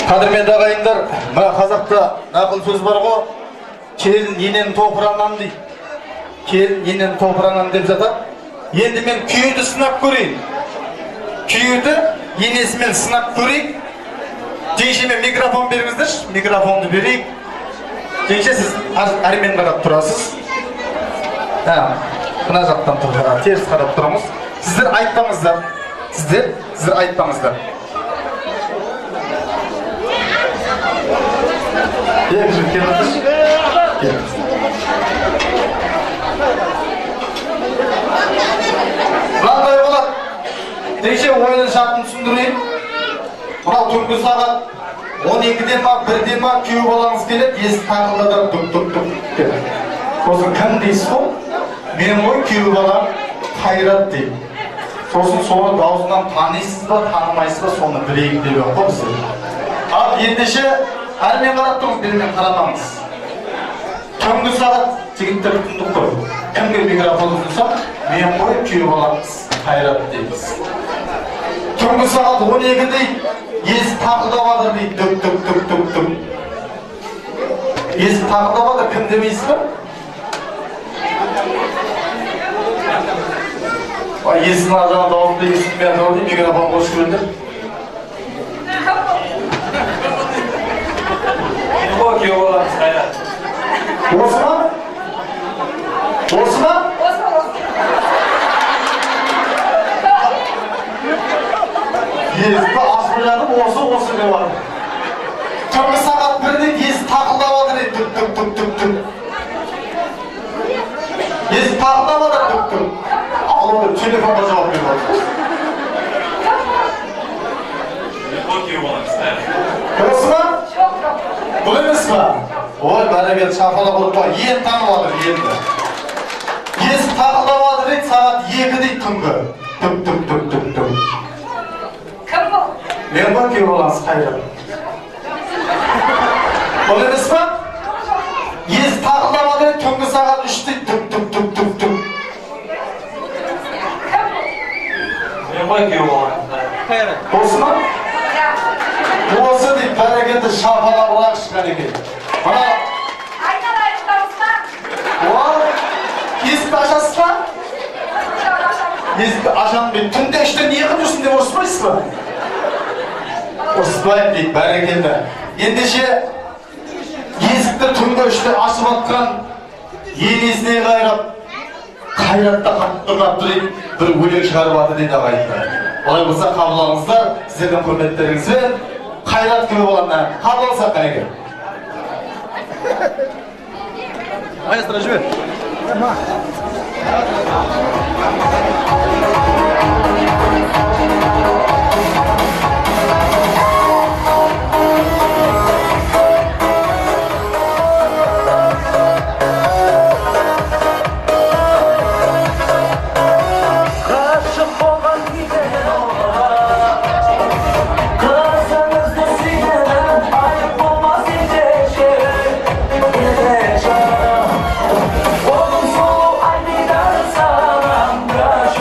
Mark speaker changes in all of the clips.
Speaker 1: Қадірменді ағайындар, мына қазақта нақыл сөз бар ғой, келін ененің топырағынан дейді. Келін ененің топырағынан деп жатады. Енді мен күйеуді сынап көрейін. Күйеуді енесімен сынап көрейік. Жеңшеме микрофон беріңіздерші, микрофонды берейік. Жеңше, сіз әрмен қарап тұрасыз. Мына жақтан тұрып, теріс қарап тұрыңыз. Сіздер айтпаңыздар. Сіздер айтпаңыздар. Екі жігіт келіңіздерші. Келіңіз. Мынандай болады. Жеңше, ойынның шартын түсіндірейін. Мынау түнгі сағат 12-ден ма, 1-ден ма күйеу балаңыз келеді, есік тақылдатады, дүк, дүк, дүк деп. Сосын кім дейсіз ғой? Мен ғой күйеу балам Қайрат дейді. Сосын соны даусынан танисыз ба, танымайсыз ба, соны білейік деп ек қой біздер. Ал ендеше әрмен қарап тұрыңыз, бермен қарамаңыз. Түнгі сағат жігіттер түндік қой. Кімге микрофон ұсынсам, мен ғой күйеу баламыз Қайрат дейміз. Түнгі сағат 12 дейді, есік тақылдап жатыр дейді, дүк, дүк, дүк, дүк, дүк. Есік тақылдап жатыр, кім демейсіз ба? Ой, есіктің ар жағында дауысты естілмей жатыр ғой деймін, микрофон қосып жіберіңдер.
Speaker 2: Мен ғой күйеу баламыз Қайрат.
Speaker 1: Осы ма? Осы ма?
Speaker 3: Осы, осы.
Speaker 1: Есікті ашып жатып, осы, осы деп жатыр. Түнгі сағат 1-де есік тақылдап жатыр дейді, дүк, дүк, дүк, дүк, дүк. Есік тақылдап жатыр, дүк, дүк. Ал оны телефонға жауап беріп жатыр.
Speaker 2: Мен ғой күйеу баламыз Қайрат.
Speaker 1: Осы ма?
Speaker 3: Жоқ, жоқ.
Speaker 1: Бұл емес па? Ой, бәрекелді, шапалақ ұрып қой. Енді танып жатыр, енді. Есік тақылдап жатыр дейді, сағат 2 дейді түнгі. Дүк, дүк, дүк, дүк, дүк.
Speaker 3: Кім бұл?
Speaker 1: Мен ғой күйеу балаңыз Қайрат. Бұл емес па? Есік тақылдап жатыр дейді, түнгі сағат 3 дейді, дүк, дүк, дүк, дүк, дүк.
Speaker 3: Кім бұл?
Speaker 2: Мен ғой күйеу балаңыз Қайрат.
Speaker 1: Осы ма?
Speaker 3: Иә.
Speaker 1: Осы дейді, бәрекелді, шапалақ ұрайықшы қанекей. Мына
Speaker 3: Айналайын дауысқа.
Speaker 1: О, есікті ашасыз ба? Есікті ашамын дейді. Түнде 3-те не қылып жүрсің деп ұрыспайсыз ба? Ұрыспаймын дейді, бәрекелді. Ендеше есікті түнгі 3-те ашып атқан енесіне қайрап, Қайратта қатты ұнап тұр дейді, бір өлең шығарып жатыр дейді ағайындар. Олай болса қабыл алыңыздар, сіздердің құрметтеріңізбен Қайрат күйеу баланы қабыл алсақ қанекей.
Speaker 4: Маэстро, жібер.
Speaker 5: Ғашық болған екен оға, қызыңызды сүйгенім айып болмас ендеше, ендеше. Оның сұлу ай дидары саған ғашық.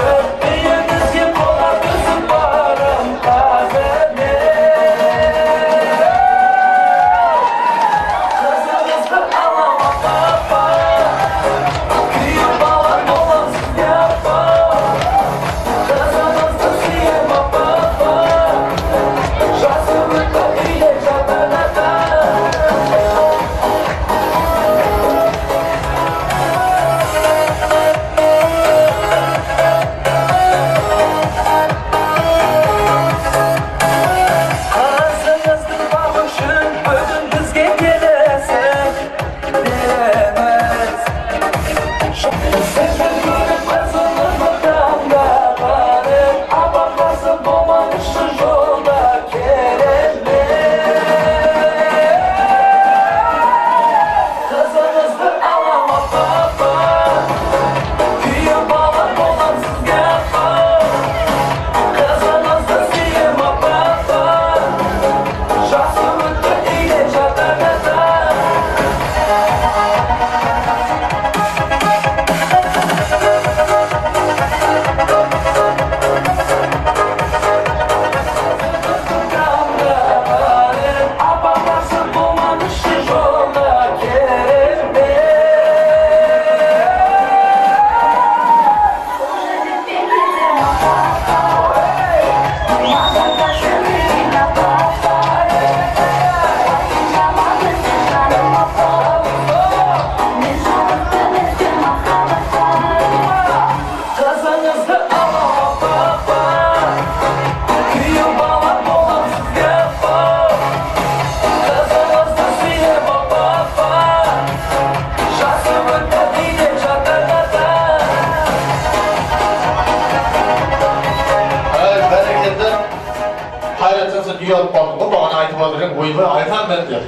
Speaker 1: сен ұялып қалдың ғой, бағана айтып жатыр едің, ойбай айтамын мен деп.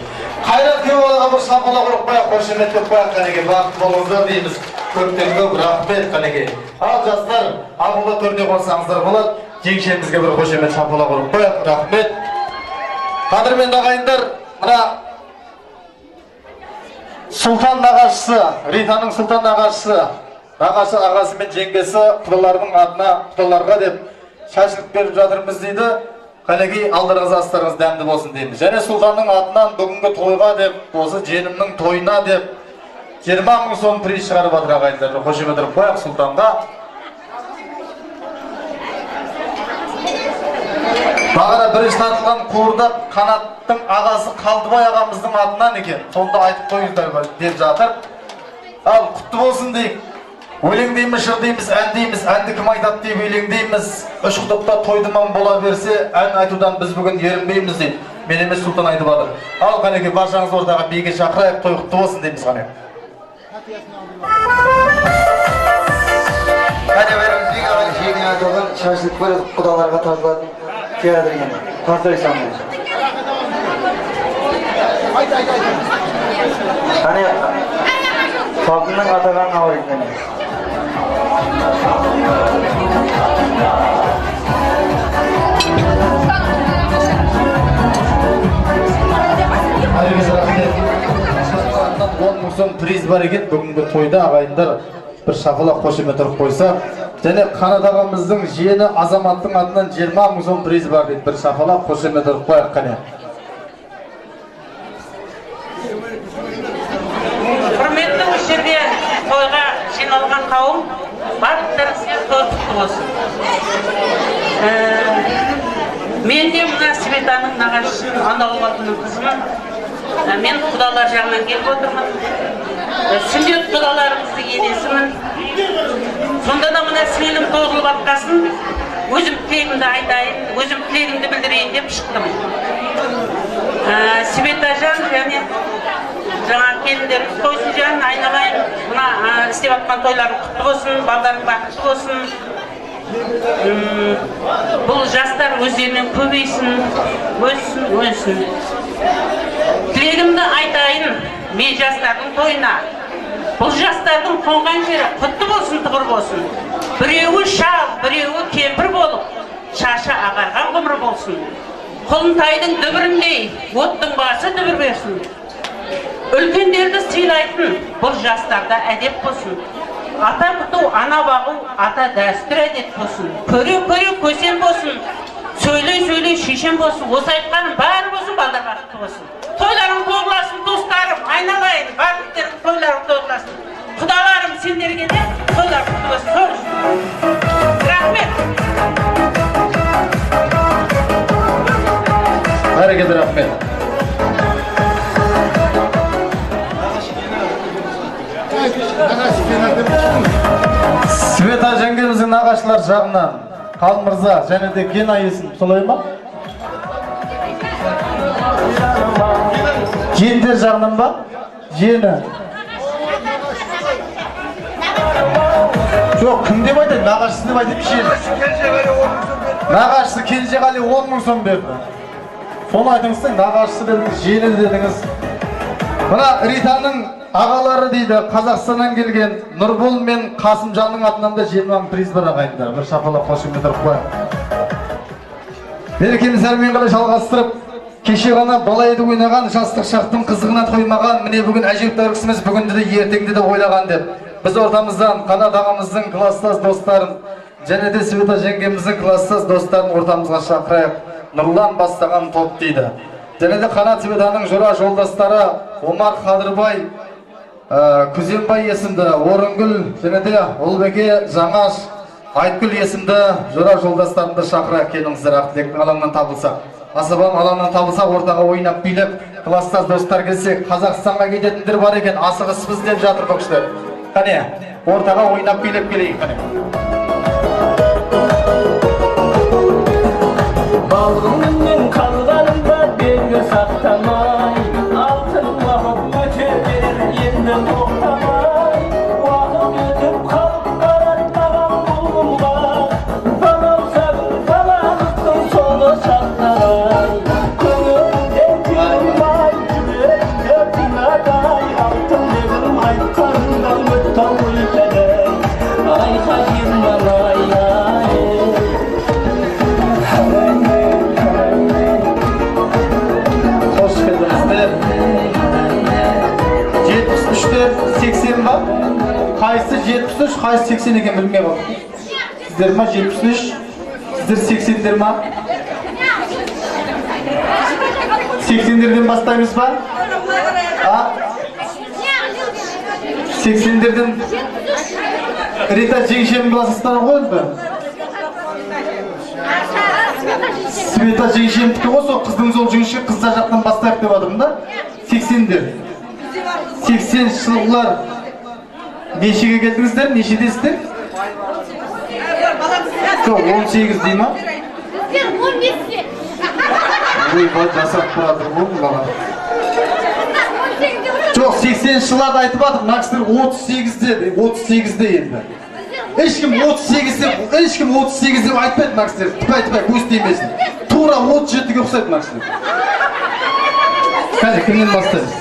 Speaker 1: Қайрат күйеу балаға бір шапалақ ұрып қояйық, қошеметтеп қояйық, қанекей, бақытты болыңыздар дейміз. Көптен көп рахмет, қанекей. Ал жастар, ақылда төріне қонсаңыздар болады. Жеңшемізге бір қошемет шапалақ ұрып қояйық, рахмет. Қадірменді ағайындар, мына Сұлтан нағашысы, Ританың Сұлтан нағашысы, нағашы ағасы мен жеңгесі құдалардың атына құдаларға деп шашылып беріп жатырмыз дейді. Қанекей, алдарыңыз астарыңыз дәмді болсын дейміз. Және Сұлтанның атынан бүгінгі тойға деп, осы жиенімнің тойына деп 20 мың сом приз шығарып жатыр ағайындар. Қошемет ұрып қояйық Сұлтанға. Бағана бірінші тартылған қуырдақ Қанаттың ағасы Қалдыбай ағамыздың атынан екен. Сонда айтып қойыңыздар деп жатыр. Ал құтты болсын дейік. Өлең дейміз, жыр дейміз, ән дейміз, әнді кім айтады деп өлең дейміз. Үш құдықта той думан бола берсе, ән айтудан біз бүгін ерінбейміз дейді. Мен емес, Сұлтан айтып жатыр. Ал қанекей, баршаңызды ортаға биге шақырайық, той құтты болсын дейміз қане.
Speaker 6: Қане бәріміз биге жеңіл айтылған шашылып бөліп құдаларға тартылатын театр екен. Тартай салмай. Қане Салқынның атағанын ауыр екен.
Speaker 1: Әркез рахмет. 10 мың сом приз бар екен бүгінгі тойда ағайындар, бір шапалақ қошемет ұрып қойса. Және Қанат ағамыздың жиені Азаматтың атынан 20 мың сом приз бар дейді. Бір шапалақ қошемет ұрып қояйық қане.
Speaker 7: Құрметті осы жерде тойға жиналған қауым, барлықтарыңызға той құтты болсын. Мен де мына Светаның нағашысының Анауғатының қызымын. Мен құдалар жағынан келіп отырмын. Сүндет құдаларымыздың енесімін. Сонда да мына сіңілім той қылып атқасын, өзім тілегімді айтайын, өзім тілегімді білдірейін деп шықтым. Светажан және жаңа келіндеріміз тойсын жан, айналайын, мына істеп жатқан тойларың құтты болсын, балдарың бақытты болсын. Бұл жастар өздерінен көбейсін, өссін, өнсін. Тілегімді айтайын, мен жастардың тойына. Бұл жастардың қонған жері құтты болсын, тұғыр болсын. Біреуі шал, біреуі кемпір болып, шашы ағарған ғұмыр болсын. Құлынтайдың дүбіріндей оттың басы дүбір берсін. Үлкендерді сыйлайтын бұл жастарда әдеп болсын. Ата күту, ана бағу, ата дәстүр әдет болсын. Көре-көре көсем болсын, сөйлей-сөйлей шешен болсын. Осы айтқаным бәрі болсын, балдар бақытты болсын. Тойларың тойласын, достарым, айналайын, барлықтарың тойларың тойласын. Құдаларым, сендерге де тойлар құтты болсын. Рахмет.
Speaker 1: Бәрекелді, рахмет. Света жеңгеміздің нағашылар жағынан Қалмырза және де Гена есім, солай ма? Жиендер жағынан ба? Жиені. Жоқ, кім деп айтайын? Нағашысы деп айтайын, жиені. Нағашысы Кенжеғали 10 мың сом берді. Соны айтыңызшы, нағашысы дедіңіз, жиені дедіңіз. Мына Ританың ағалары дейді, Қазақстаннан келген Нұрбол мен Қасымжанның атынан да 20 мың приз бар ағайындар. Бір шапалақ қошемет ұрып қояйық. Мерекеміз әрмен қалай жалғастырып, кеше ғана бала еді ойнаған, жастық шақтың қызығына тоймаған, міне бүгін әжептәуір кісіміз бүгінді де ертеңді де ойлаған деп. Біз ортамыздан Қанат ағамыздың класстас достарын және де Света жеңгеміздің класстас достарын ортамызға шақырайық. Нұрлан бастаған топ дейді. Және де Қанат Светаның жора жолдастары Омар Қадырбай, Күзембай есімді, Орынгүл және де Ұлбеке Жаңаш, Айтгүл есімді жора жолдастарымды шақыра келіңіздер. Ақтілектің алаңынан табылсақ, Асабаның алаңынан табылсақ, ортаға ойнап билеп, класстас достар келсек, Қазақстанға кететіндер бар екен, асығыспыз деп жатыр бұл кісілер. Қане, ортаға ойнап билеп келейік, қане.
Speaker 5: Балғынмен қалғанымда белгі сақтамай, алтын уақыт өте берер енді тоқтамай. Уақыт өтіп қалып барады маған бұл құмға, балауса гүл балалықтың соңы шақтары.
Speaker 1: 73, қайсы 80 екен білмей қалдым. Сіздер ма 73? Сіздер 80-дер ма? 80-дерден бастаймыз ба? А? 80-дерден Рита жеңшемін классыстары ғой енді. Света жеңшемдікі ғой, сол қыздың сол жеңше қыздар жақтан бастайық деп жатырмын да. 80-дер. 80 жылғылар нешеге келдіңіздер, нешедесіздер? Жоқ, 18 дей ма?
Speaker 8: Біздер 15-те.
Speaker 1: Ойбай, жасап баратыр ғой мына. Жоқ, 80 жылдарды айтып жатыр, мына кісілер 38-де, 38-де енді. Ешкім 38 деп, ешкім 38 деп айтпайды мына кісілер. Тіпай-тіпай көз тимесін. Тура 37-ге ұқсайды мына кісілер. Кәне, кімнен бастаймыз?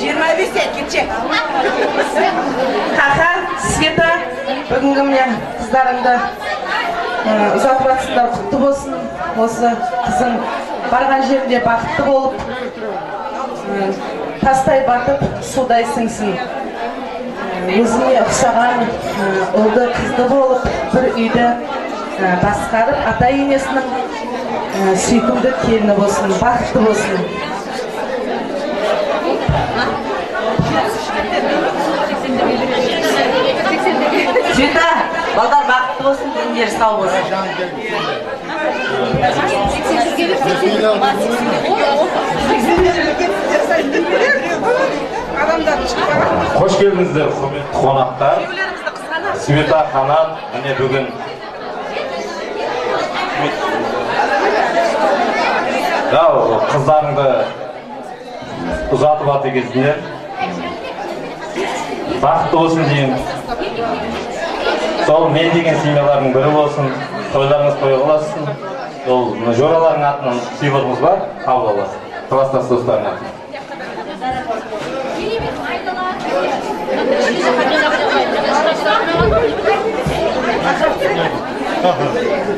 Speaker 9: 25-те, кетшек. Қақа, Света, бүгінгі міне қыздарыңды ұзатып жатсыңдар, құтты болсын. Осы қызың барған жерінде бақытты болып, тастай батып, судай сіңсін. Өзіне ұқсаған ұлды қызды болып, бір үйді басқарып, ата енесінің сүйкімді келіні болсын, бақытты болсын. Света, балдар бақытты болсын, дендері сау болсын.
Speaker 2: Қош келдіңіздер, құрметті қонақтар. Света, Қанат, міне бүгін қыздарыңды ұзатып аты кезінде бақытты болсын деймін. Сол мен деген семьялардың бірі болсын, тойларыңыз той қыласың. Ол жоралардың атынан сыйлығымыз бар, қабыл аласың. Класстас достарының атынан.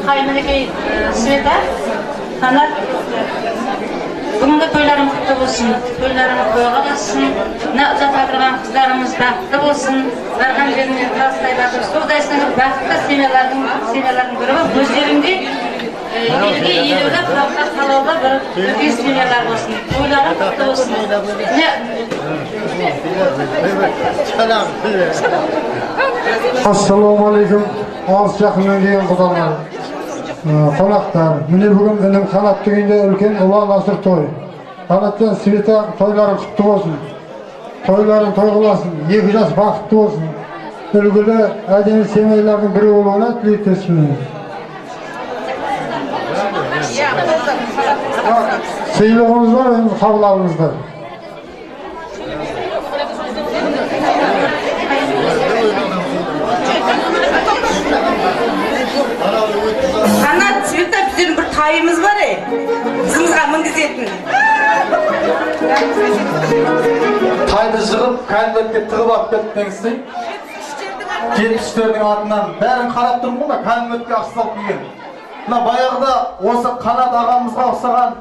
Speaker 7: Қай, мінекей, Света, Қанат, бүгінгі тойларың құтты болсын, тойларың тойға болсын, мына ұзатып отырған қыздарымыз бақытты болсын, барған жеріне тастай батып, судай сіңіп, бақытты семьялардың бірі болып, өздерінде елге елеулі, халыққа қалаулы бір үлкен семьялар болсын, тойларың құтты болсын.
Speaker 10: Ассалаумағалейкум, алыс жақыннан келген құдалар, қонақтар. Міне бүгін інім Қанат дегенде үлкен ұлан асыр той. Қанат пен Света тойларың құтты болсын. Тойларың той қыласын, екі жас бақытты болсын. Үлгілі әдемі семьялардың бірі болуына тілектеспін. Сыйлығымыз бар, енді қабыл алыңыздар.
Speaker 9: Қанат, Света, біздердің бір тайымыз бар, қызымызға мінгізетін.
Speaker 1: Тайды жығып, конвертке тығып алып кеттіңіз. 73-тердің атынан бәрін қарап тұрмын ғой, конвертке ақша салып келген. Мына баяғыда осы Қанат ағамызға ұқсаған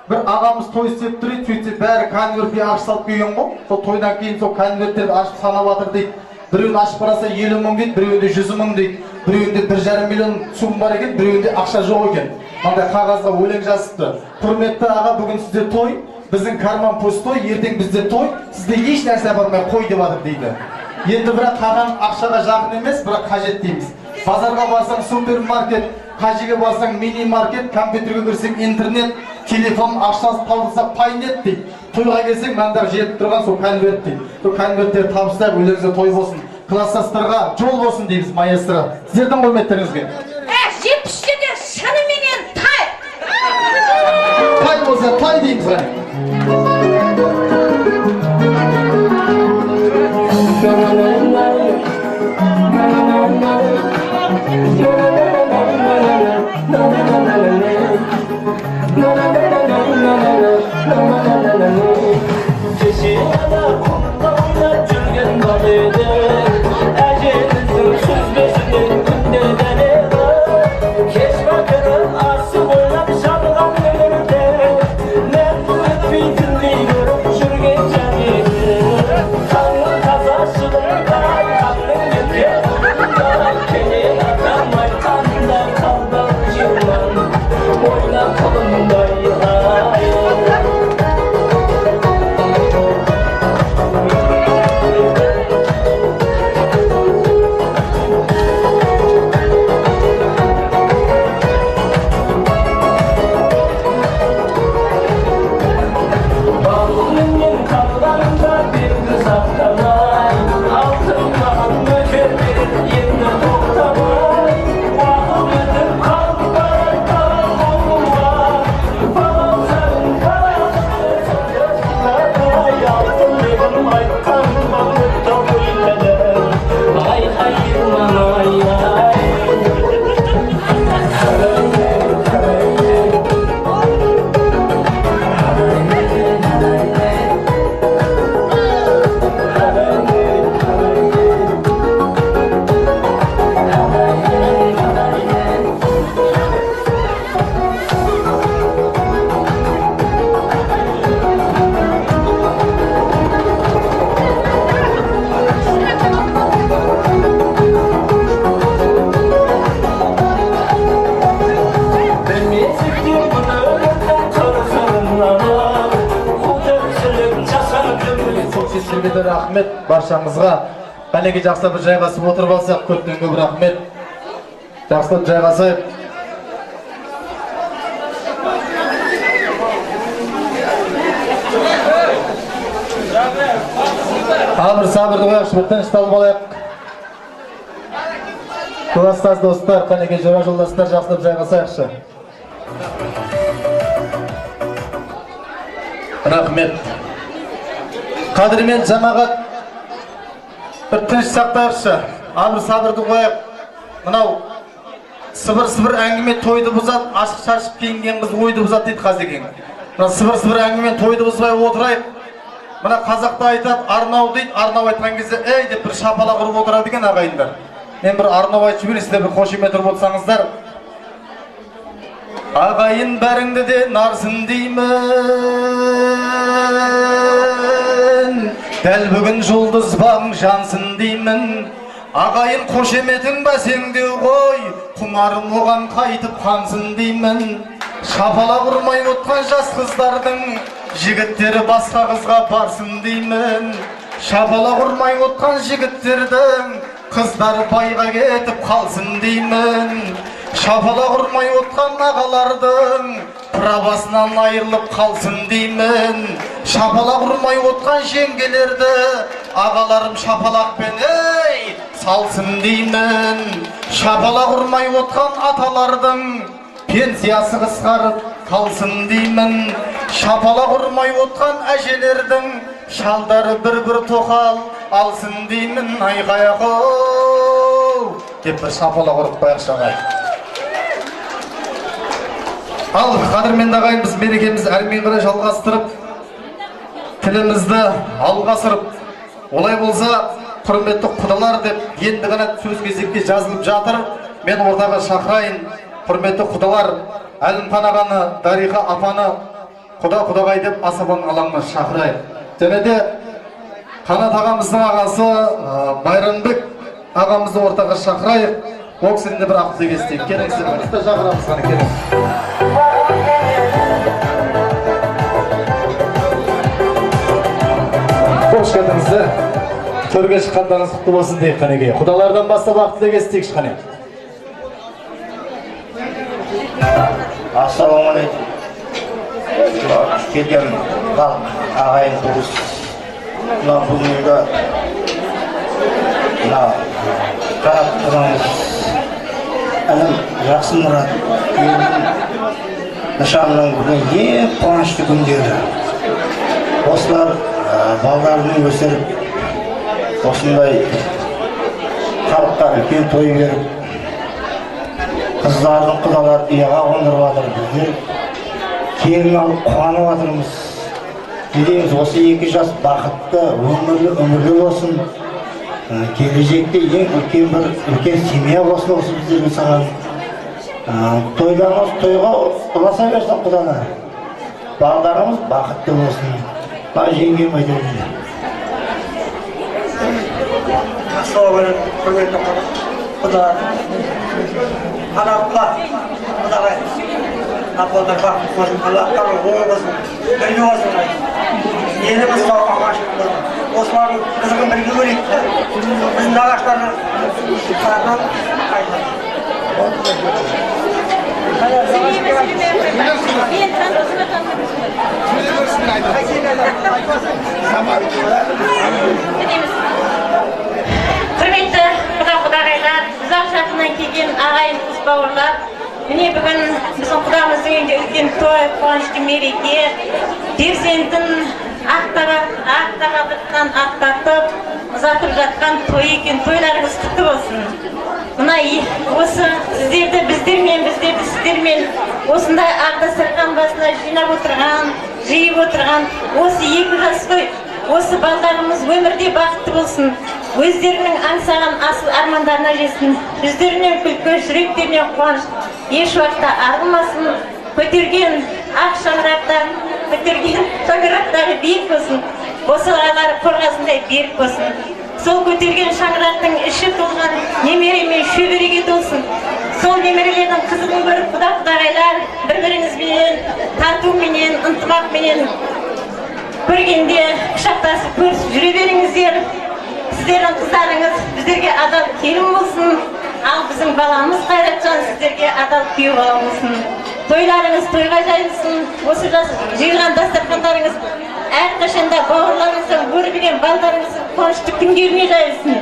Speaker 1: бір ағамыз той істеп тұр еді, сөйтсе бәрі конвертке ақша салып келген ғой. Сол тойдан кейін сол конверттерді ашып санап жатыр дейді. Біреуін ашып қараса 50 мың дейді, біреуінде 100 мың дейді, біреуінде 1,5 миллион сум бар екен, біреуінде ақша жоқ екен. Мынандай қағазға өлең жазыпты. Құрметті аға, бүгін сізде той, біздің карман пустой, ертең бізде той, сізде еш нәрсе апармай қой деп жатыр дейді. Енді бірақ қаған ақшаға жақын емес, бірақ қажет дейміз. Базарға барсаң супермаркет, қажеге барсаң мини маркет, компьютерге кірсең интернет, телефон ақшасы табылса пайнет дейді. Тойға келсең мынандай жетіп тұрған сол конверт дейді. Сол конверттер табыстап үйлеріңізде той болсын. Класстастарға жол болсын дейміз, маэстро. Сіздердің құрметтеріңізге.
Speaker 3: 73-те шыныменен тай.
Speaker 1: Тай болса тай дейміз ғана.
Speaker 5: Кеше ғана құмда ойнап жүрген бала едім, әжеміздің сүзбесінен күнде дәмеді. Кеш батырып асық ойлап шалған өмірде мен бүгін
Speaker 1: Рахмет баршаңызға. Қанеке, жақсылап бір жайғасып отырып алсақ, көптен көп рахмет. Жақсылап жайғасайық. Абыр сабырды қояйықшы, бір тынышталып алайық. Класстас достар, қанеке, жора жолдастар, жақсылап жайғасайықшы. Рахмет. Қадірмен жамағат, бір тыныш сақтайықшы, абыр сабырды қояйық. Мынау сыбыр-сыбыр әңгіме тойды бұзады, ашық-шашық киінген қыз ойды бұзады дейді қазекең. Мына сыбыр-сыбыр әңгіме тойды бұзбай отырайық. Мына қазақта айтады, арнау дейді, арнау айтқан кезде ей деп бір шапалақ ұрып отырады екен ағайындар. Мен бір арнау айтып жіберейін, сіздер бір қошемет ұрып отырсаңыздар. Ағайын бәріңді де нарсын деймін, дәл бүгін жұлдыз бағың жансын деймін. Ағайын қошеметің бәсеңдеу ғой, құмарым оған қайтып қансын деймін. Шапалақ ұрмай отқан жас қыздардың жігіттері басқа қызға барсын деймін. Шапалақ ұрмай отқан жігіттердің қыздары байға кетіп қалсын деймін. Шапалақ ұрмай отқан ағалардың правасынан айырылып қалсын деймін. Шапалақ ұрмай отқан жеңгелерді ағаларым шапалақпен ей салсын деймін. Шапалақ ұрмай отқан аталардың пенсиясы қысқарып қалсын деймін. Шапалақ ұрмай отқан әжелердің шалдары бір-бір тоқал алсын деймін. Айқай ақау деп бір шапалақ ұрып қояйықшы ағайын. Ал қадірменді ағайын, біз мерекемізді әрмен қарай жалғастырып, тілімізді алға асырып, олай болса құрметті құдалар деп енді ғана сөз кезекке жазылып жатыр. Мен ортаға шақырайын құрметті құдалар, Әлімхан ағаны, Дариға апаны құда құдағай деп асабаның алаңына шақырайын. Және де Қанат ағамыздың ағасы Байрамбек ағамызды ортаға шақырайық. Ол кісіден де бір ақ тілек естейік. Келіңіздер, шақырамыз ғана, келіңіз. Қош келдіңіздер. Төрге шыққандарыңыз құтты болсын дейік қанеке. Құдалардан бастап ақ тілек естейікші қане.
Speaker 11: Ассалаумағалейкум. Келген халық, ағайын туыс. Мына бүгінгі мына Қанат құдамыз інім Жақсымұрат нышанының бүгін ең қуанышты күндері. Осылар балдарының өсіріп, осындай халыққа үлкен той беріп, қыздардың құдалар ұяға қондырып жатыр. Біздер келін алып қуанып жатырмыз. Не дейміз, осы екі жас бақытты, өмірлі болсын. Келешекте ең үлкен бір үлкен семья болсын осы біздерге саған. Тойларымыз тойға ұласа берсін құдалар. Балдарымыз бақытты болсын. Мына жеңгем айтады.
Speaker 12: Ассалаумағалейкум, құрметті құдалар. Қанатқа құдағай. Апалар бақытты болсын, Аллахтан оң болсын, бірлік болсын. Еліміз сау, аманшылық болсын. Осылардың қызығын бірге көрейік. Біздің ағаштардың тарапынан айтады.
Speaker 7: Құрметті құда құдағайлар, ұзақ жақыннан келген ағайын туыс бауырлар, міне бүгін біздің құдамыздың үйінде үлкен той, қуанышты мереке. Перзентін ақ тағатынан ақтатып, ұзатып жатқан той екен. Тойларыңыз құтты болсын. Мына осы сіздерді біздермен, біздерді сіздермен осындай ақ дастархан басына жинап отырған, жиып отырған осы екі жас қой. Осы балдарымыз өмірде бақытты болсын, өздерінің аңсаған асыл армандарына жетсін, жүздерінен күлкі, жүректерінен қуаныш еш уақытта арылмасын, көтерген ақ шаңырақтан, көтерген шаңырақтары биік болсын, босағалары қорғасындай берік болсын. Сол көтерген шаңырақтың іші толған немере мен шөбереге толсын. Сол немерелердің қызығын көріп құда құдағайлар бір-біріңізбенен татуменен, ынтымақменен
Speaker 3: Көргенде құшақтасып көрісіп жүре беріңіздер. Сіздердің қыздарыңыз біздерге адал келін болсын, ал біздің баламыз Қайратжан сіздерге адал күйеу бала болсын. Тойларыңыз тойға жайылсын, осы жас жиылған дастархандарыңыз әрқашанда бауырларыңыздың, өрбіген балдарыңыздың қуанышты күндеріне жайылсын.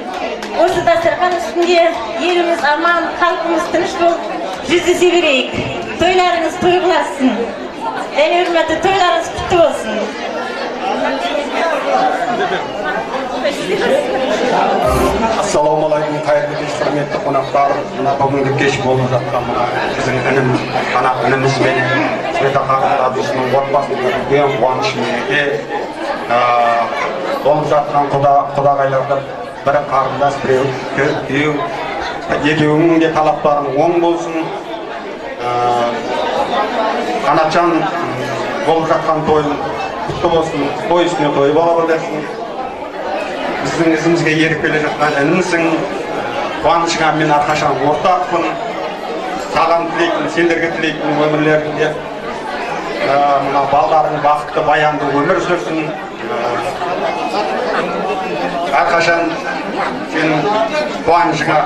Speaker 3: Осы дастархан үстінде еліміз аман, халқымыз тыныш болып жүздесе берейік. Тойларыңыз той қылассын. Әне hürmetli тойларыңыз құтты болсын.
Speaker 13: Ассалаумағалейкум, қайырлы кеш, құрметті қонақтар. Мына бүгінгі кеш болып жатқан мына біздің ініміз, Қанат ініміз бен Света қарындасымыздың отбасында үлкен қуаныш мереке. Болып жатқан құдағайларды бірі қарындас, біреуі күйеу, екеуінің де талаптарың оң болсын. Қанатжан, болып жатқан тойың құтты болсын, той үстіне той бола берсін. Біздің ізімізге еріп келе жатқан інімсің, қуанышыңа мен әрқашан ортақпын. Саған тілейтін, сендерге тілейтін өмірлеріңде мына балдарың бақытты, баянды өмір сүрсін. Әрқашан сенің қуанышыңа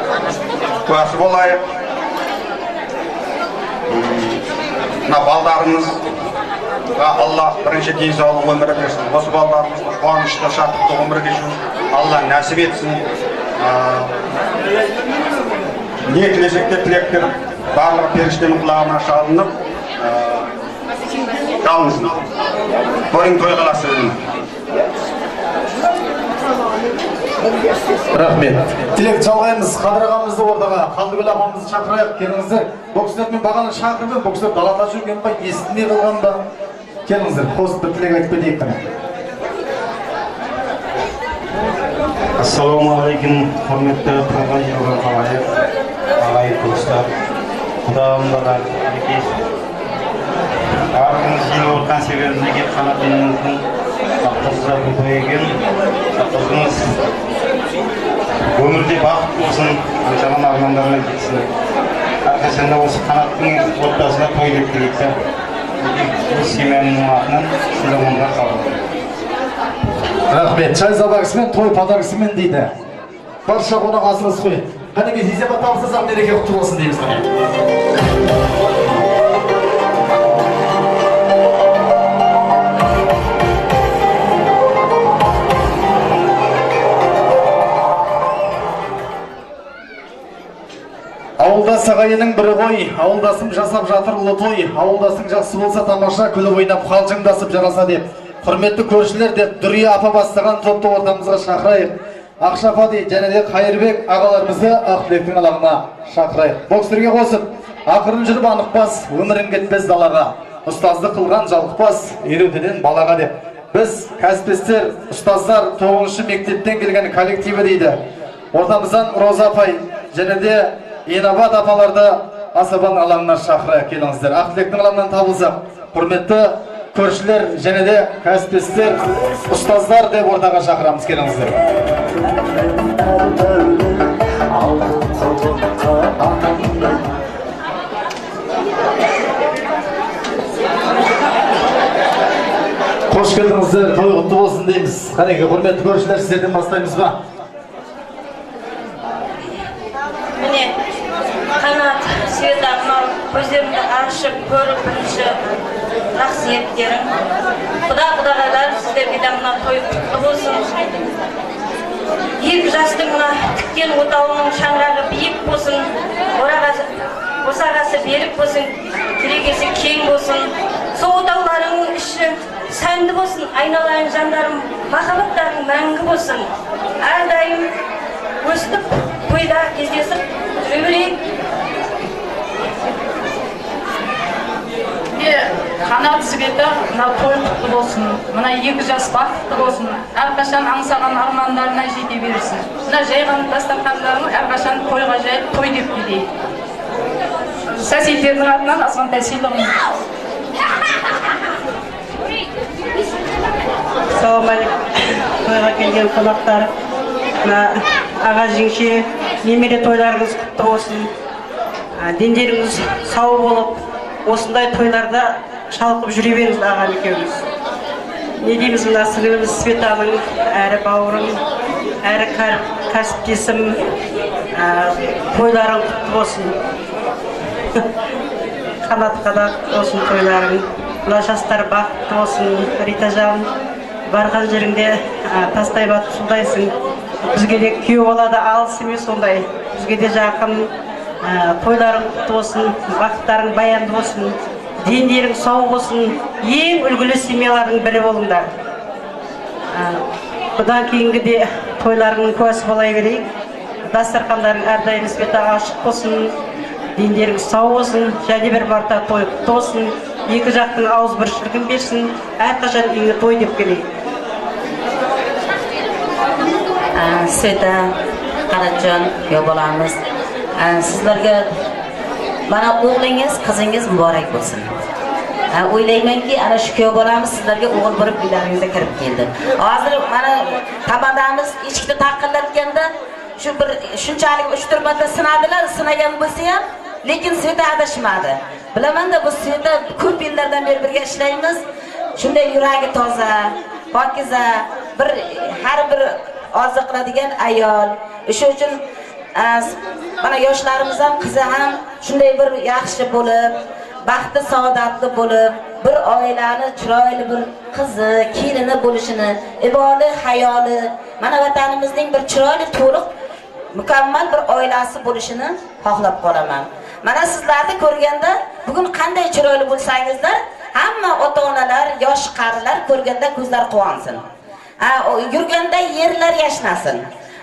Speaker 13: куәсі болайық. Мына балдарымызға Алла бірінші денсаулық өмірі берсін. Осы балдарымыздың қуанышты, шаттықты өмір кешуін Алла нәсіп етсін. Не тілесек те тілектер барлығы періштенің құлағына шалынып, жалынсын. Тойың той қаласын.
Speaker 1: Рахмет. Тілек жалғаймыз. Қадыр ағамызды ортаға, Қалдыгүл апамызды шақырайық. Келіңіздер. Бұл кісілер мен бағана шақырып едім, бұл кісілер далада жүрген ба, естімей қалған ба? Келіңіздер, қосып бір тілек айтып кетейік қане.
Speaker 14: Ассалаумағалейкум, құрметті тойға жиналған халайық, ағайын туыстар, құдағымдар, мінекей барлығымыз жиналып отқан себебіміз мінекей Қанат ініміздің қыз ұзату тойы екен. Қызымыз өмірде бақытты болсын, аңсаған армандарына жетсін. Әрқашанда осы Қанаттың отбасына той деп тілейік та. Өз семьямның атынан сыйлығымды қабылдаймын.
Speaker 1: Рахмет. Чай забағысымен, той подаркасымен дейді. Барша қонақ асылыс қой. Қанекей, зизапат табыстасақ, мереке құтты болсын дейміз қане. Ауылдас ағайынның бірі ғой, ауылдасым жасап жатыр ұлы той, ауылдасың жақсы болса тамаша, күліп ойнап қалжыңдасып жараса деп. Құрметті көршілер деп Дүрия апа бастаған топты ортамызға шақырайық. Ақша апа дейді, және де Қайырбек ағаларымызды Ақтілектің алаңына шақырайық. Бұл кісілерге қосып, ақырын жүріп анықпас, өмірің кетпес далаға. Ұстазды қылған жалықпас, үйретеден балаға деп. Біз кәсіптестер, ұстаздар 9-шы мектептен келген коллективі дейді. Ортамыздан Роза апай және де Инабат апаларды асабан алаңына шақырайық, келіңіздер. Ақтілектің алаңынан табылсақ, құрметті көршілер және де кәсіптестер, ұстаздар деп ортаға шақырамыз, келіңіздер. Қош келдіңіздер, той құтты болсын дейміз. Қанеке, құрметті көршілер, сіздерден бастаймыз ба?
Speaker 15: Міне, Қанат, Света, мынау көздерімді ашып көріп бірінші жақсы ниеттерің. Құда құдағайлар, сіздерге де мына той құтты болсын. Екі жастың мына тіккен отауының шаңырағы биік болсын, босағасы берік болсын, керегесі кең болсын. Сол отауларыңның іші сәнді болсын, айналайын жандарым, махаббаттарың мәңгі болсын. Әрдайым өстіп тойда кездесіп жүре берейік.
Speaker 16: Қанат, Света, мына той құтты болсын, мына екі жас бақытты болсын, әрқашан аңсаған армандарына жете берсін. Мына жайған дастархандарың әрқашан тойға жайып, той деп билейік. Соседтердің атынан азғантай сыйлығым.
Speaker 17: Ассалаумағалейкум, тойға келген қонақтар, мына аға жеңше, немере тойларыңыз құтты болсын, дендеріңіз сау болып, осындай тойларда шалқып жүре беріңіз ағам екеуміз. Не дейміз, мына сіңіліміз Светаның әрі бауырым, әрі кәсіптесім, тойларың құтты болсын. Қанатқа да болсын тойларың. Мына жастар бақытты болсын. Ритажан, барған жеріңде тастай батып судайсың. Бізге де күйеу бала да алыс емес ондай. Бізге де жақын. Тойларың құтты болсын, бақыттарың баянды болсын, дендерің сау болсын. Ең үлгілі семьялардың бірі болыңдар. Бұдан кейінгі де тойларыңның куәсі бола берейік. Дастархандарың әрдайым Света ашық болсын, дендерің сау болсын, және бір марта той құтты болсын. Екі жақтың ауызбіршілігін берсін, әрқашан үйіңе той деп келейік.
Speaker 18: Sveta, Qanatjon, kuyov bolamiz. Sizlarga mana o'g'lingiz, qizingiz muborak bo'lsin. O'ylaymanki, ana shu kuyov bolamiz sizlarga o'g'il bo'lib uylaringizga kirib keldi. Hozir mana tamadamiz eshikni taqillatganda shu bir shunchalik 3-4 marta sinadilar, sinagan bo'lsa ham, lekin Sveta adashmadi. Bilamanda bu Sveta ko'p yillardan beri birga ishlaymiz. Shunday yuragi toza, pokiza, bir har bir orzu qiladigan ayol. O'sha uchun mana yoshlarimiz ham, qizi ham shunday bir yaxshi bo'lib, baxtli saodatli bo'lib, bir oilani chiroyli bir qizi, kelini bo'lishini, iboli, hayoli, mana vatanimizning bir chiroyli, to'liq, mukammal bir oilasi bo'lishini xohlab qolaman. Mana sizlarni ko'rganda bugun qanday chiroyli bo'lsangizlar, hamma ota-onalar, yosh qarilar ko'rganda ko'zlar quvonsin. Yurganda yerlar yashnasin.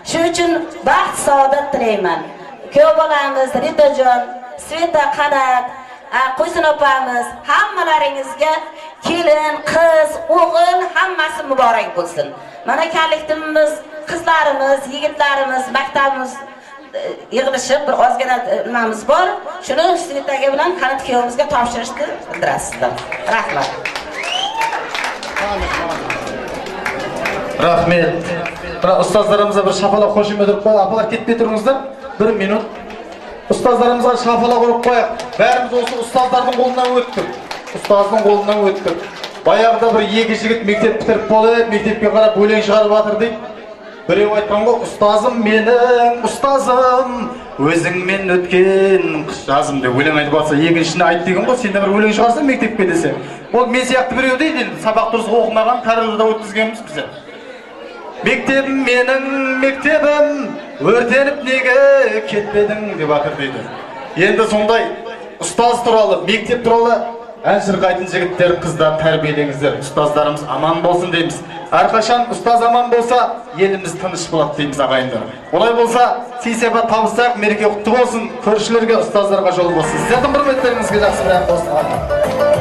Speaker 18: Shu uchun baxt, saodat tilayman. Kuyov bolamiz Ritajon, Sveta, Qanat, Qo'ysin opamiz, hammalaringizga kelin, qiz, o'g'il hammasi muborak bo'lsin. Mana kollektivimiz, qizlarimiz, yigitlarimiz, maktabimiz yig'ilishib bir ozgina nimamiz bor. Shuni Svetaga bilan Qanat kuyovimizga topshirishni bildirasizlar. Rahmat.
Speaker 1: Rahmet. Мына ұстаздарымызға бір шапалақ қошемет ұрып қояйық. Апалар, кетпей тұрыңыздар. Bir минут. Ұстаздарымызға шапалақ ұрып қояйық. Бәріміз осы ұстаздардың қолынан өттік. Ұстаздың қолынан өттік. Баяғыда бір екі жігіт мектеп бітіріп болып, мектепке қарап өлең шығарып жатыр дейді. Біреу айтқан ғой, ұстазым менің, ұстазым, өзіңмен өткен қыс жазым деп өлең айтып жатса, екіншісіне айт деген ғой, сен де бір өлең шығарсаң мектепке десе. Ол мен сияқты біреу дейді, енді сабақ дұрыс оқымаған, коридорда өткізгенбіз біздер. Мектебім менің, мектебім, өртеніп неге кетпедің деп жатыр дейді. Енді сондай ұстаз туралы, мектеп туралы ән шырқайтын жігіттер, қыздар тәрбиелеңіздер. Ұстаздарымыз аман болсын дейміз. Әрқашан ұстаз аман болса, еліміз тыныш болады дейміз, ағайындар. Олай болса, сый-сияпат табыссақ, мереке құтты болсын, көршілерге, ұстаздарға жол болсын. Сіздердің құрметтеріңізге жақсы бір ән болсын.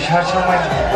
Speaker 6: Шаршамаймын.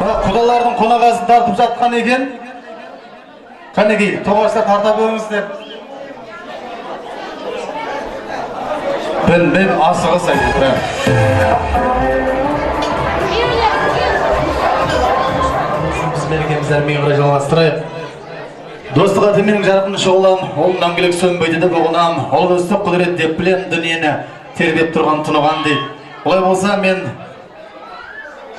Speaker 1: Мына құдалардың қонақасын тартып жатқан екен. Қанекей, тоғашта тарта беріңіздер. Мен асығыс әйтеуір. Біз мерекемізді әрмен қарай жалғастырайық. Достық аты менің жарқын шоғлам, ол мәңгілік сөнбейді деп ұғынам, ол достық құдірет деп білем, дүниені тербеп тұрған тұнаған дейді. Олай болса, мен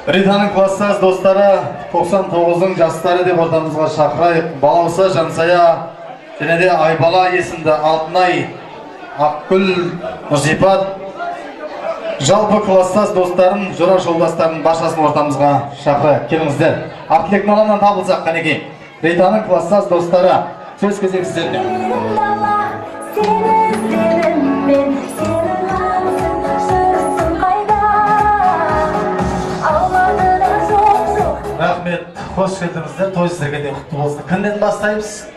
Speaker 1: Ританың класстас достары 99-ың жастары деп ортамызға шақырайық. Балауса, Жансая, және де Айбала есімді Алтынай, Ақгүл, Нұрсипат, жалпы класстас достарын, жора жолдастарын баршасын ортамызға шақырайық. Келіңіздер. Ақтілек Наланнан табылсақ, қанекей. Ританың класстас достары, сөз кезегі сіздерде. Рахмет, қош келдіңіздер, той сіздерге де құтты болсын. Кімнен бастаймыз?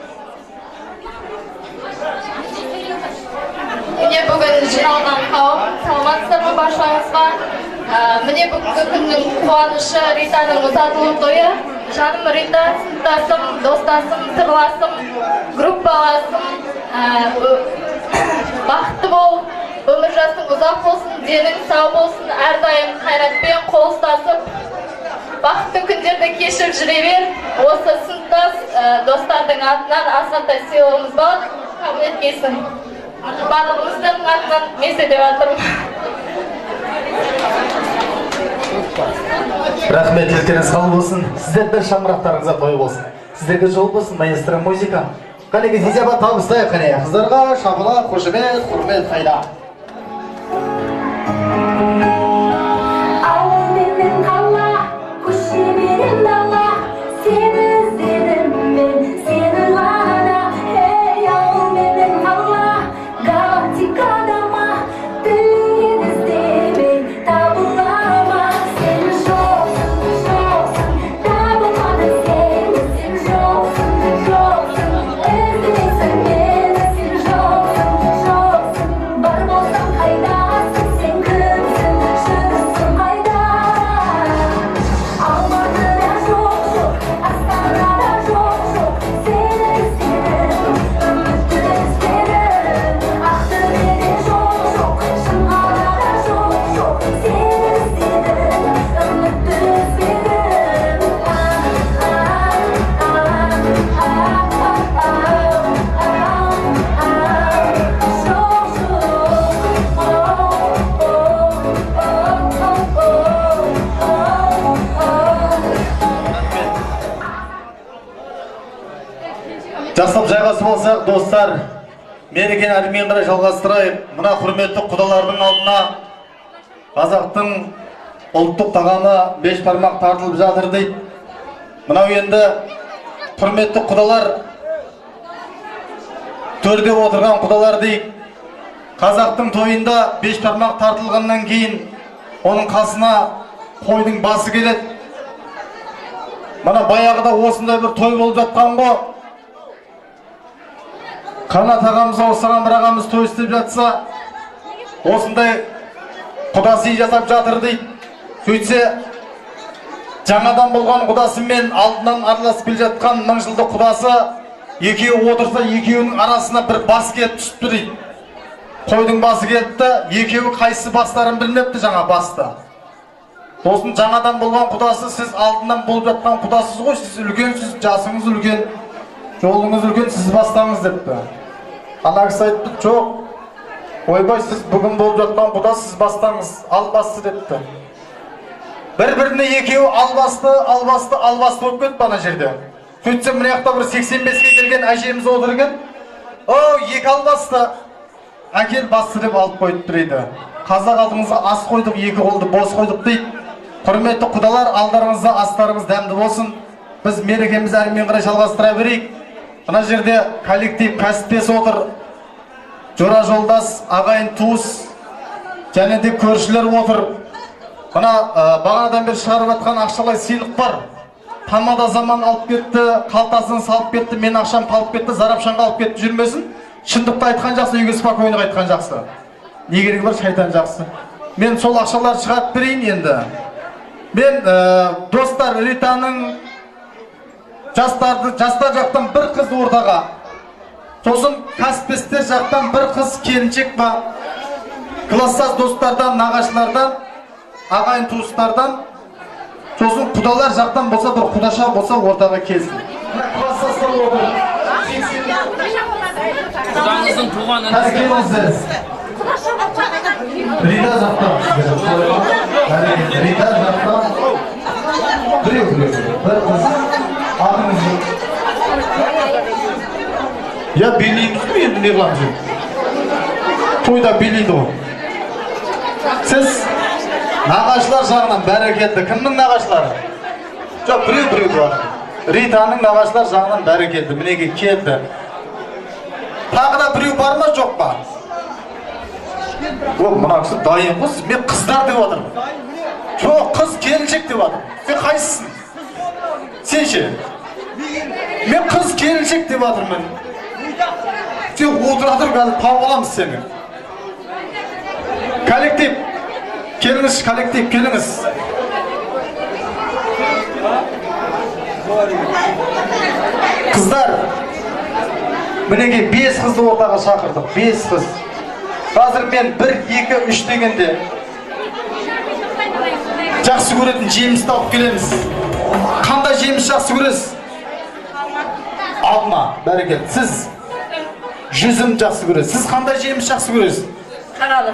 Speaker 8: Міне бүгін жиналған қауым, саламатсыздар ма баршаңызға? Міне бүгінгі күннің қуанышы Ританың ұзатылу тойы. Жаным Рита, сыныптасым, достасым, сырласым, группаласым, бақытты бол, өмір жасың ұзақ болсын, денің сау болсын, әрдайым қайратпен қол ұстасып, бақытты күндерді кешіп жүре бер. Осы сыныптас достардың атынан азғантай сыйлығымыз бар, қабыл еткейсің. Барлығымыздың атынан мен деп жатырмын.
Speaker 1: Рахмет, тілектеріңіз қабыл болсын. Сіздер бір шаңырақтарыңызға той болсын. Сіздерге жол болсын, маэстро музыка. Қанеке, зизаба табыстайық, қане. Қыздарға шапалақ, қошемет, құрмет, қайда.
Speaker 19: Ауыл менен қала, көше менен дала, сені іздедім мен, сені ғана. Ей, ауыл менен қала, галактикада ма, дүниені іздемей табыла ма? Сен жоқсың, жоқсың, табылмадың сен, сен жоқсың, жоқсың, іздемейсің мені, сен жоқсың, жоқсың, бар болсаң қайдасың, сен кімсің, жүрсің қайда? Алматыда жоқ, жоқ, Астанада жоқ, жоқ, сені іздедім, үмітті іздедім. Ақтөбеде жоқ, жоқ, Шымқалада жоқ, жоқ, сені іздедім, үмітті іздедім. Жоқ, жоқ,
Speaker 1: Жақсылап жайғасып алсақ, достар, мерекені әрмен қарай жалғастырайық. Мына құрметті құдалардың алдына қазақтың ұлттық тағамы беш бармақ тартылып жатыр дейді. Мынау енді құрметті құдалар, төрде отырған құдалар дейік. Қазақтың тойында беш бармақ тартылғаннан кейін оның қасына қойдың басы келеді. Мына баяғыда осындай бір той болып жатқан ғой. Қанат ағамыз ауыстырған бір ағамыз той істеп жатса, осындай құдасы жасап жатыр дейді. Сөйтсе, жаңадан болған құдасы мен алдынан араласып келе жатқан мың жылдық құдасы екеуі отырса, екеуінің арасына бір бас келіп түсіпті дейді. Қойдың басы келіпті, екеуі қайсы бастарын білмепті жаңа басты. Сосын жаңадан болған құдасы, сіз алдынан болып жатқан құдасыз ғой, сіз үлкенсіз, жасыңыз үлкен, жолыңыз үлкен, сіз бастаңыз депті. Ана кісі айтты, жоқ, ойбай, сіз бүгін болып жатқан құда, сіз бастаңыз, ал басты депті. Бір-біріне екеуі ал басты, ал басты, ал басты болып кетті ана жерде. Сөйтсе, мына жақта бір 85-ке келген әжеміз отыр екен. О, екі ал басты, әкел басты деп алып қойып тұр еді. Қазақ алдыңызға ас қойдық, екі қолды бос қойдық дейді. Құрметті құдалар, алдарыңызда астарыңыз дәмді болсын. Біз мерекемізді әрмен қарай жалғастыра берейік. Мына жерде коллектив кәсіптес отыр, жора жолдас, ағайын туыс, және де көршілер отыр. Мына бағанадан бері шығарып жатқан ақшалай сыйлық бар. Тамада заман алып кетті, қалтасын салып кетті, мен ақшам қалып кетті, зарапшанға алып кетті жүрмесін. Шындықты айтқан жақсы, үйге спокойно айтқан жақсы. Не керегі бар, шайтан жақсы. Мен сол ақшаларды шығарып берейін енді. Мен достар Ританың жастар жақтан бір қыз ортаға, сосын кәсіптестер жақтан бір қыз келіншек ба, класстас достардан, нағашылардан, ағайын туыстардан, сосын құдалар жақтан болса бір құдаша болса ортаға келсін. Класстастар отыр.
Speaker 20: Құдаңыздың туған
Speaker 1: інісі. Рита жақтан. Рита жақтан. Біреу, бір қыз. Атыңыз. Я билейміз ғой енді, не қыламыз енді? Тойда билейді ғой. Сіз нағашылар жағынан бәрекелді. Кімнің нағашылары? Жоқ, біреу бар. Ританың нағашылар жағынан бәрекелді. Мінекей келді. Тағы да біреу бар ма, жоқ па? О, мына кісі дайын ғой. Мен қыздар деп жатырмын. Жоқ, қыз келіншек деп жатырмын. Сен қайсысың? Сен ше? Мен қыз келіншек деп жатырмын. Сен отыра тұр, қазір тауып аламыз сені. Коллектив, келіңіз, коллектив, келіңіз. Қыздар, мінекей 5 қызды ортаға шақырдық, 5 қыз. Қазір мен 1, 2, 3 дегенде жақсы көретін жемісті алып келеміз. Қандай жеміс жақсы көресіз? Алма, бәрекелді. Сіз жүзім жақсы көресіз. Сіз қандай жеміс жақсы көресіз?
Speaker 15: Қаралы.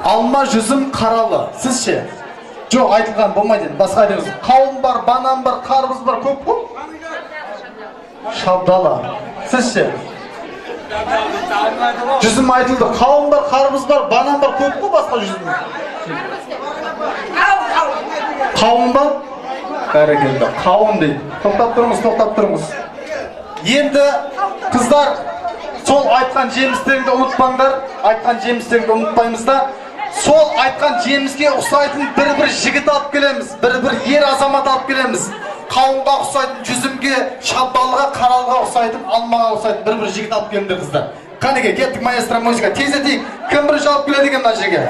Speaker 1: Алма, жүзім, қаралы. Сіз ше? Жоқ, айтылған болмайды енді. Басқа айтыңыз. Қауын бар, банан бар, қарбыз бар, көп қой. Шабдалы. Сіз ше? Жүзім айтылды. Қауын бар, қарбыз бар, банан бар, көп қой басқа жүзім. Қауын ба? Бәрекелді. Қауын дейді. Тоқтап тұрыңыз, тоқтап тұрыңыз. Енді қыздар, сол айтқан жемістеріңді ұмытпаңдар. Айтқан жемістеріңді ұмытпаймыз да. Сол айтқан жеміске ұқсайтын бір-бір жігіт алып келеміз, бір-бір ер азамат алып келеміз. Қауынға ұқсайтын, жүзімге, шабдалыға, қаралыға ұқсайтын, алмаға ұқсайтын бір-бір жігіт алып келіңдер қыздар. Қанеке, кеттік маэстро музыка. Тездетейік. Кім бірінші алып келеді екен мына жерге?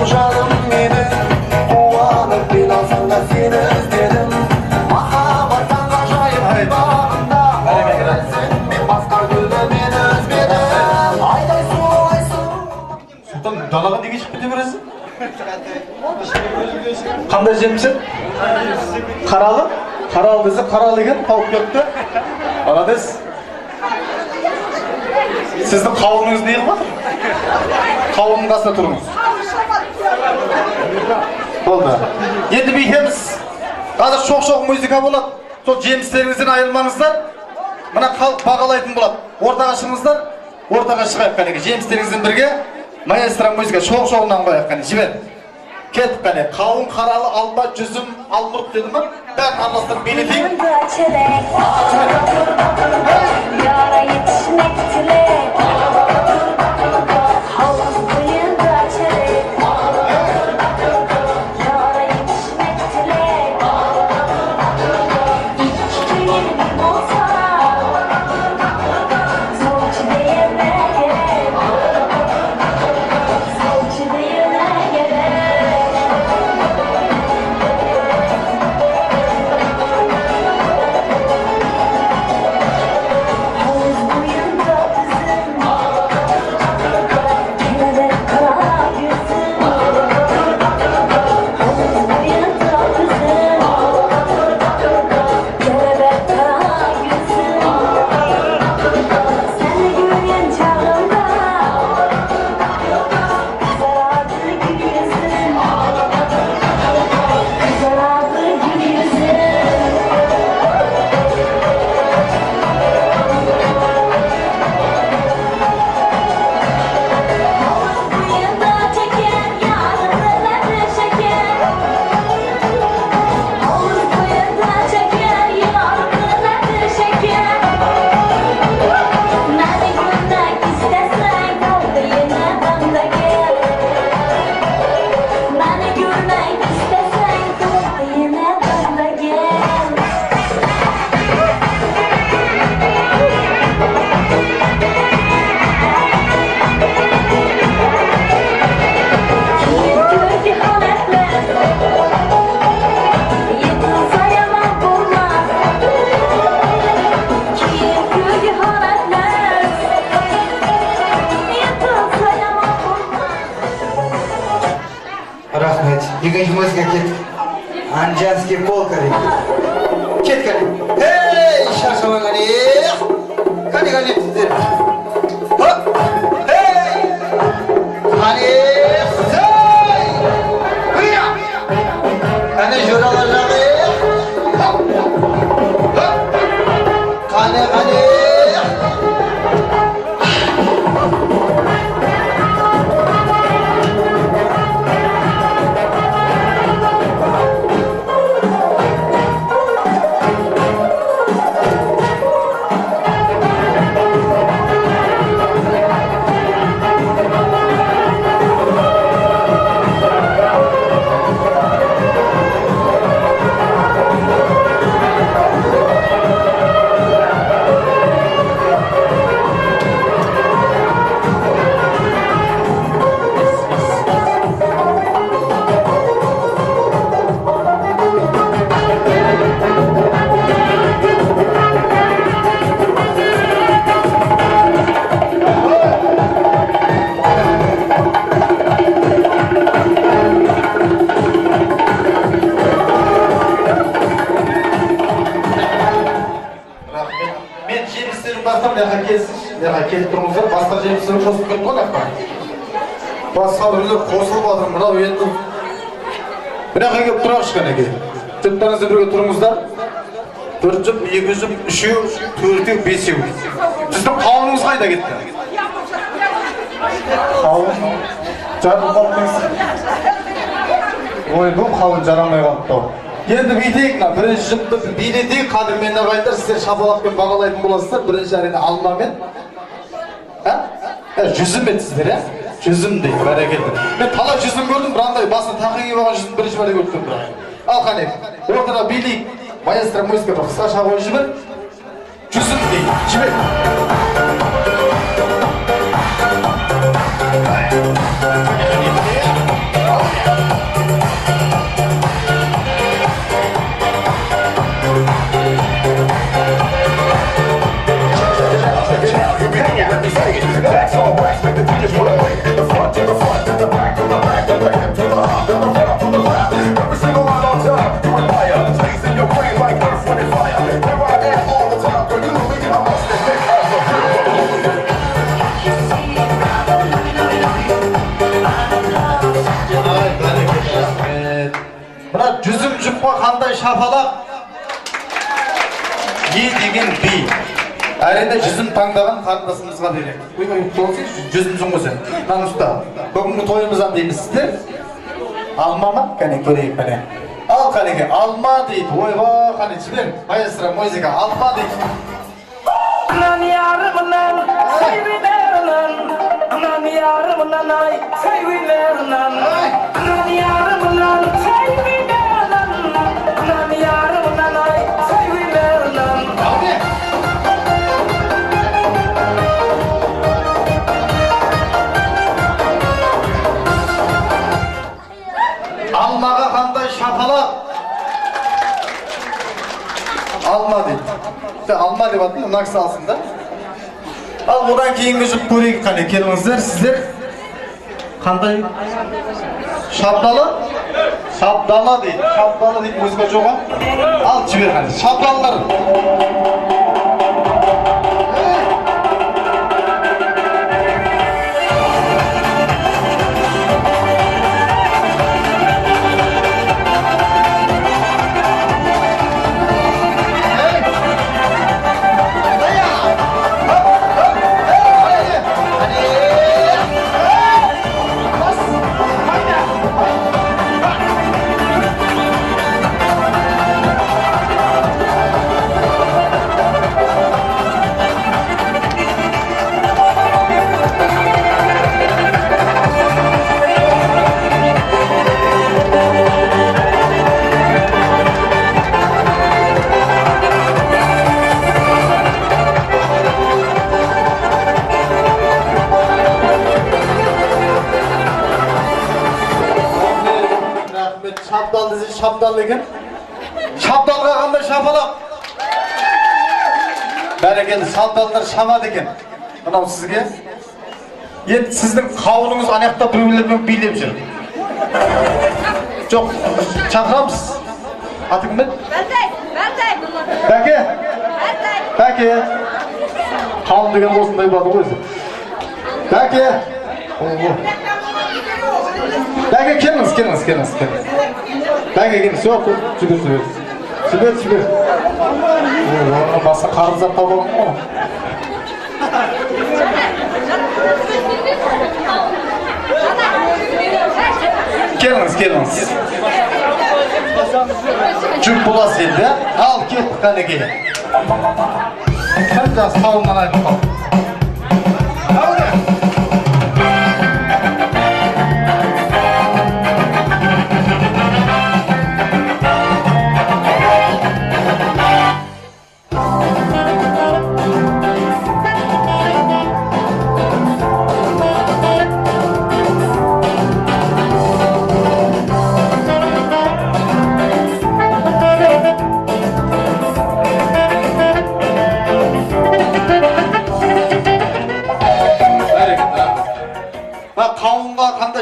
Speaker 21: Жаным менің, қуанып мен алсаңда сені іздедім. Махаббаттан ғажайып бағымда, сен мен басқа гүлді мен үзбедім. Айдай сұлу, ай сұлу.
Speaker 1: Сұлтан, далаға неге шығып кете бересің? Қандай жеміс еді? Қаралы? Қаралы десе қаралы екен, тауып келіпті. Молодец. Сіздің қауыныңыз не қылып жатыр? Қауынның қасында тұрыңыз. Болды. Енді бүйтеміз. Қазір шоқ-шоқ музыка болады. Сол жемістеріңізден айырылмаңыздар. Мына халық бағалайтын болады. Ортаға шығыңыздар. Ортаға шығайық қанеке. Жемістеріңізбен бірге маэстро музыка шоқ-шоғынан қояйық қане. Жібер. Кеттік қане. Қауын, қаралы, алма, жүзім, алмұрт деді ма? Бәрін араластырып билетейік.
Speaker 6: Екінші музыка кеттік. Анжанский полка дейді. Кет кәне. Ей, шаршамай кәне. Кәне, кәне, сіздер. Хоп! Ей! Кәне, сей! Хия! Кәне, жоралар жағы. Хоп! Хоп! Кәне, кәне!
Speaker 1: Келіп тұрыңыздар, басқа жемістер қосылып кетті ғой мына. Басқа біреулер қосылып жатыр, мынау енді. Мына жаққа келіп тұрайықшы кәнекей. Жұрттарыңызбен бірге тұрыңыздар. Бір жұп, екі жұп, үшеу, төртеу, бесеу. Сіздің қауыныңыз қайда кетті? Қауын жарылып қалыпты. Ой, бұл қауын жарамай қалыпты. Енді бүйтейік, мына бірінші жұпты билетейік, қадірменді ағайындар, сіздер шапалақпен бағалайтын боласыздар. Бірінші әрине алмамен. Жүзім етсіздер, ә? Жүзім дейді, бәрекелді. Мен талай жүзім көрдім, бір андай басына тақия киіп алған жүзім бірінші мәрте көріп тұрмын бірақ. Ал қане, ортада билейік, маэстро музыка бір қысқаша қойып жібер. Жүзім дейді, жібер.
Speaker 20: That's all right, make the teachers wanna wait. The front to the front, to the back, to the back, to the hip, to the hop, to the left, to the left. Every single line on top, you admire. Stays in your brain like earth, wind, and fire. Here I am all the time, girl, you know me, I must admit, I'm a real.
Speaker 1: Мына жүзім жұпқа қандай шапалақ, е деген би. Әрине жүзім таңдаған қарындасымызға береміз. Ой, жүзімсің ғой сен. Мынаны ұста. Бүгінгі тойымыздан дейміз сіздер. Алма ма? Кәне көрейік кәне. Ал қанеке, алма дейді. Ойбай, қане жібер. Маэстро музыка, алма дейді.
Speaker 5: Мынан ярымынан, сәйвелерінен, мынан ярымынан ай, сәйвелерінен, мынан ярымынан, сәйвелерінен, мынан ярымынан ай, сәйвелерінен.
Speaker 1: Алмаға қандай шапалақ? Алма дейді. Алма деп атын, мына кісі алсын да. Ал одан кейінгі жұп көрейік қане, келіңіздер, сіздер қандай? Шабдалы? Шабдалы дейді. Шабдалы дейді, музыка жоқ а? Ал жібер қане, шабдалылар. Шабдал екен. Шабдалға қандай шапалақ? Бәрекелді, шабдалдар шабады екен. Мынау сізге. Енді сіздің қауыныңыз ана жақта біреулермен билеп жүр. Жоқ, шақырамыз. Аты кім еді? Бәке. Бәке. Қалың деген осындай болады ғой өзі. Бәке. Бәке, келіңіз, келіңіз, келіңіз, келіңіз. Бәке, келіңіз. Жоқ, жүгір, жүгір. Жүгір, жүгір. Басқа қарыз зат тауып алған ғой. Келіңіз, келіңіз. Жүк боласыз енді, ал кеттік қанекей. Кім жас қауымнан айырылып қалды?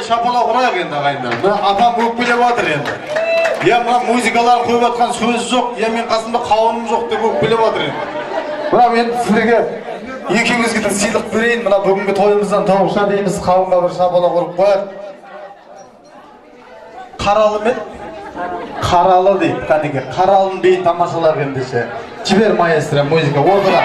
Speaker 1: Шапалақ ұрайық енді ағайындар. Мына апам өкпелеп жатыр енді. Я мына музыкаларын қойып жатқан сөзі жоқ, я мен қасымда қауыным жоқ деп өкпелеп жатыр енді. Мына мен сіздерге екеуіңізге де сыйлық берейін. Мына бүгінгі тойымыздан тауықша дейміз, қауынға бір шапалақ ұрып қояйық. Қаралы мен қаралы дейді, кәдеге. Қаралының биін тамашалайық ендеше. Жібер маэстро музыка ортаға.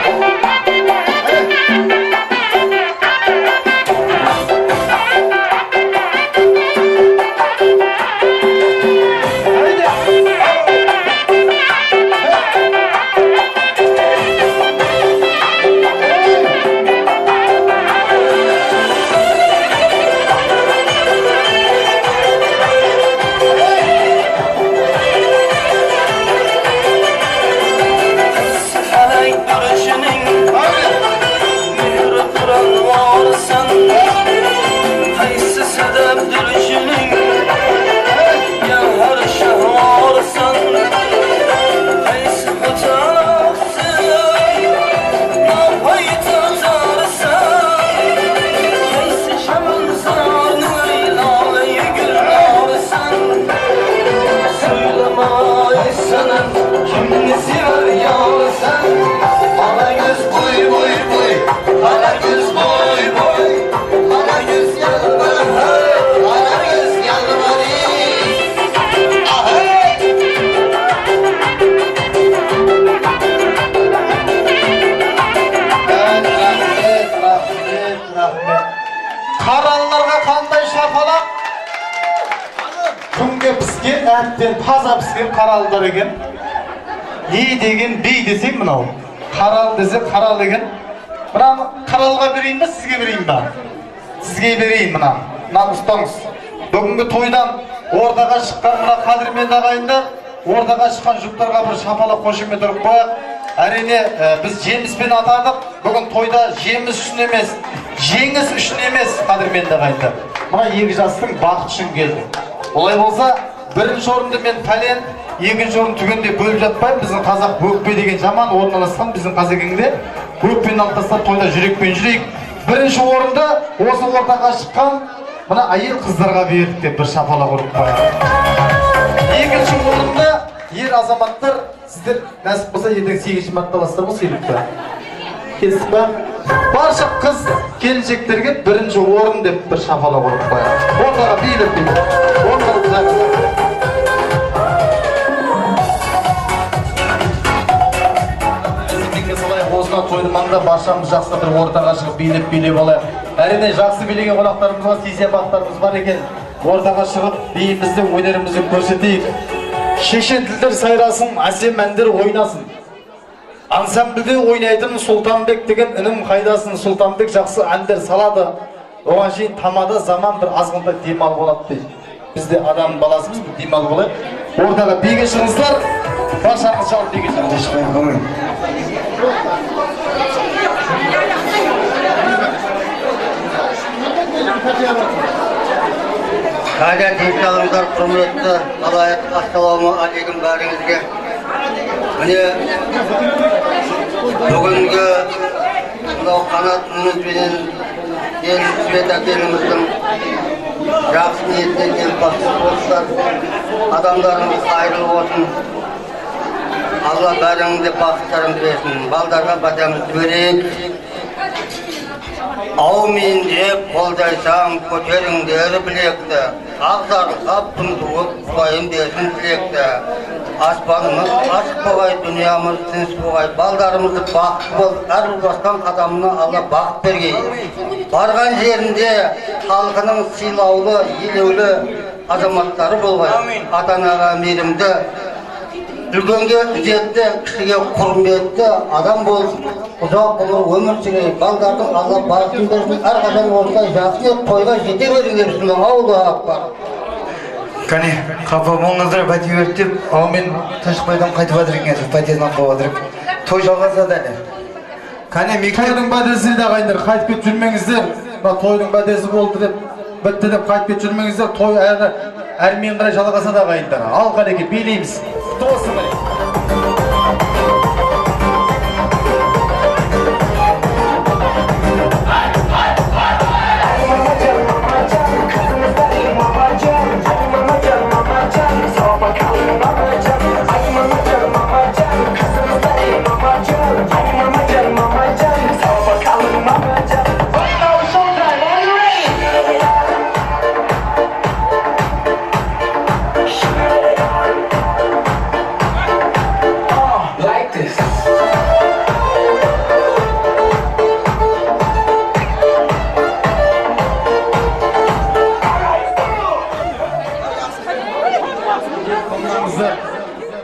Speaker 1: Таза піскен қаралылар екен. Не деген бей десең мынау. Қаралы десе қаралы деген. Мынаны қаралыға берейін ба, сізге берейін ба? Сізге берейін мына. Мынаны ұстаңыз. Бүгінгі тойдан ортаға шыққан мына қадірменді ағайындар, ортаға шыққан жұптарға бір шапалақ қошемет ұрып қояйық. Әрине, біз жеміспен атадық. Бүгін тойда жеміс үшін емес, жеңіс үшін емес, қадірменді ағайындар. Мына екі жастың бақыт үшін келді. Олай болса, бірінші орынды мен пәлен, екінші орын түгенде бөліп жатпаймын. Біздің қазақ өкпе деген жаман орналасқан біздің қазекеңде өкпені алып тастап тойда жүрекпен жүрейік. Бірінші орынды осы ортаға шыққан мына әйел қыздарға бердік деп бір шапалақ ұрып қояйық. Екінші орынды ер азаматтар, сіздер нәсіп болса ертең 8 мартта аласыздар ғой сыйлықты. Келістік па? Барша қыз келіншектерге бірінші орын деп бір шапалақ ұрып қояйық. Ортаға билеп билеп. Ортаға осына тойдың маңында баршамыз жақсы бір ортаға шығып билеп билеп алайық. Әрине жақсы билеген қонақтарымызға сый сияпаттарымыз бар екен. Ортаға шығып биімізді, өнерімізді көрсетейік. Шешен тілдер сайрасын, әсем әндер ойнасын. Ансамбльде ойнайтын Сұлтанбек деген інім қайдасын. Сұлтанбек жақсы әндер салады. Оған шейін тамада заман бір азғынтай демалып алады дейді. Біз де адам баласымыз, демалып алайық. Ортаға биге шығыңыздар. Баршаңыз жалпы биге шығыңыздар.
Speaker 4: Қайда тыңдалыңыздар, құрметті халайық, ассалаумағалейкум бәріңізге. Міне бүгінгі мынау Қанат інімізбенен Света келініміздің Жақсы ниетте келіп басып болсыздар. Адамдарыңыз қайырлы болсын. Алла бәріңді бақыттарыңды берсін. Балдарға батамызды берейік. Аумин деп қолдайсаң, көтеріңдер білекті. Ақ жарылқап күн туып, Құдайым берсін тілекті. Аспанымыз ашық болғай, дүниямыз тыныш болғай. Балдарымызды бақытты бол, әрбір басқан қадамына Алла бақыт бергей. Барған жерінде халқының сыйлаулы, елеулі азаматтары болғай. Ата-анаға мейірімді, үлкенге ізетті, кішіге құрметті адам болып, ұзақ ғұмыр өмір сүрейік. Балдардың Алла бақытын берсін, әрқашан осылай жақсы ниет тойға жете беріңдер. Аллаху акбар.
Speaker 6: Кәне, қапа болыңыздар, бәте берді деп, аумен Тынышбайдан қайтып жатыр екен, пәтерін алып қалып жатыр. Той жалғасады әлі. Кәне,
Speaker 1: мектептің бәтесі дейді ағайындар, қайтып кетіп жүрмеңіздер. Мына тойдың бәтесі болды деп, бітті деп қайтып кетіп жүрмеңіздер. Той әрі әрмен қарай жалғасады ағайындар. Ал қанеке, билейміз. Құтты болсын қане.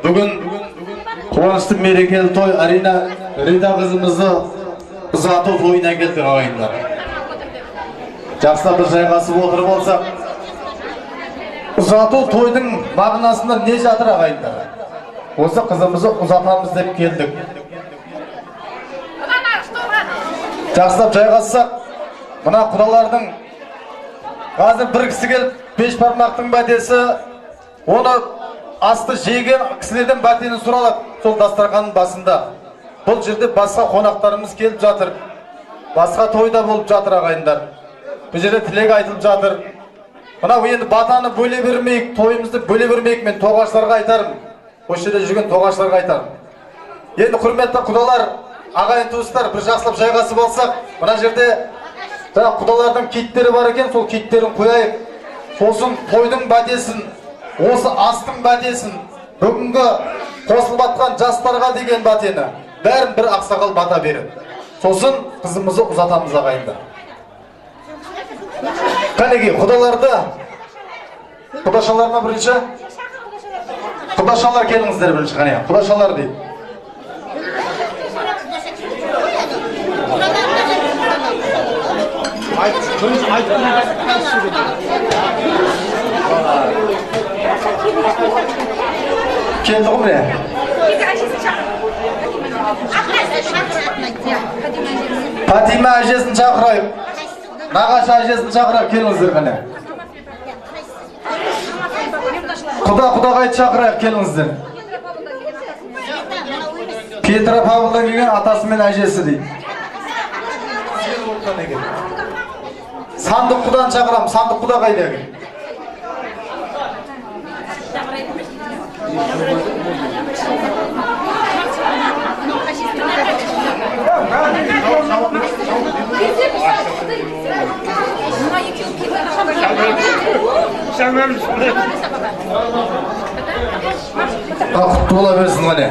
Speaker 1: Бүгін қуанышты мерекелі той Арина Рита қызымызды ұзату тойына келдік ағайындар. Жақсылап бір жайғасып отырып алсақ, ұзату тойдың мағынасында не жатыр ағайындар? Осы қызымызды ұзатамыз деп келдік. Жақсылап жайғассақ, мына құдалардың қазір бір кісі келіп, беш бармақтың бәтесі, оны асты жеген кісілерден бәтені сұралады сол дастарханның басында. Бұл жерде басқа қонақтарымыз келіп жатыр. Басқа тойда болып жатыр ағайындар. Бұл жерде тілек айтылып жатыр. Мынау енді батаны бөле бермейік, тойымызды бөле бермейік, мен тоғашыларға айтарым. Осы жерде жүрген тоғашыларға айтарым. Енді құрметті құдалар, ағайын туыстар, бір жақсылап жайғасып алсақ, мына жерде құдалардың киттері бар екен, сол киттерін қояйық. Сосын тойдың бәтесін, осы астың бәтесін, бүгінгі қосылып атқан жастарға деген бәтені, бәрін бір ақсақал бата береді. Сосын қызымызды ұзатамыз ағайындар. Қанеки, құдаларды, құдашалар ма бірінші? Құдашалар келіңіздер бірінші, қане, құдашалар дейді. Келді ғой міне. Фатима әжесін шақырайық. Нағашы әжесін шақырайық, келіңіздер қане. Құда құдағайды шақырайық, келіңіздер. Петропавлдан келген атасы мен әжесі дейді. Сандық құдан шақырамын, сандық құда қайда екен? Құтты бола берсін қане.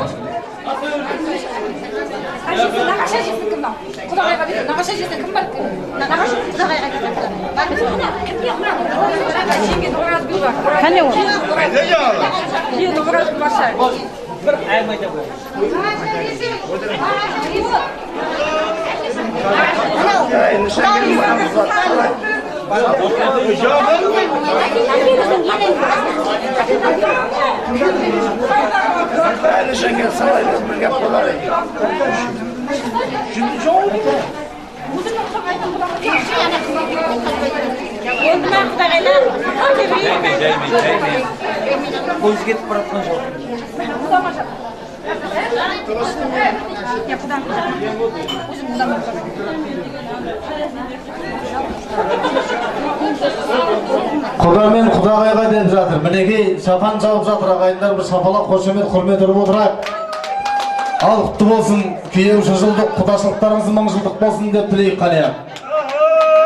Speaker 5: Көз кетіп бара жатқан жоқ.
Speaker 1: Құда мен құдағайға деп жатыр. Мінекей шапан жауып жатыр ағайындар, бір шапалақ қошемет құрмет ұрып отырайық. Ал құтты болсын, күйеу жылдық, құдашылықтарыңыз мың жылдық болсын деп тілейік қане.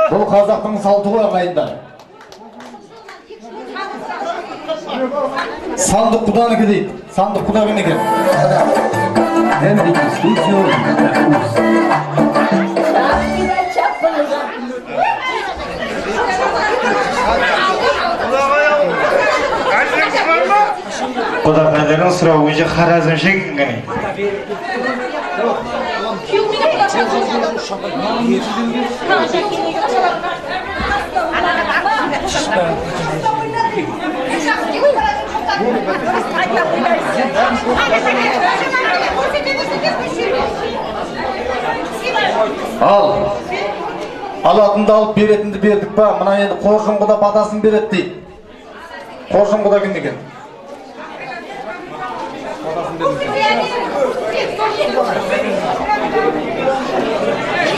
Speaker 1: Бұл қазақтың салты ғой ағайындар. Сандық құданікі дейді. Сандық құда кім екен?
Speaker 14: Құдағайлардың сұрауы бойынша Харазмшы екен қане.
Speaker 1: Ал, алатынды алып, беретінді бердік па? Мына енді қоржын құда батасын береді дейді. Қоржын құда кім екен?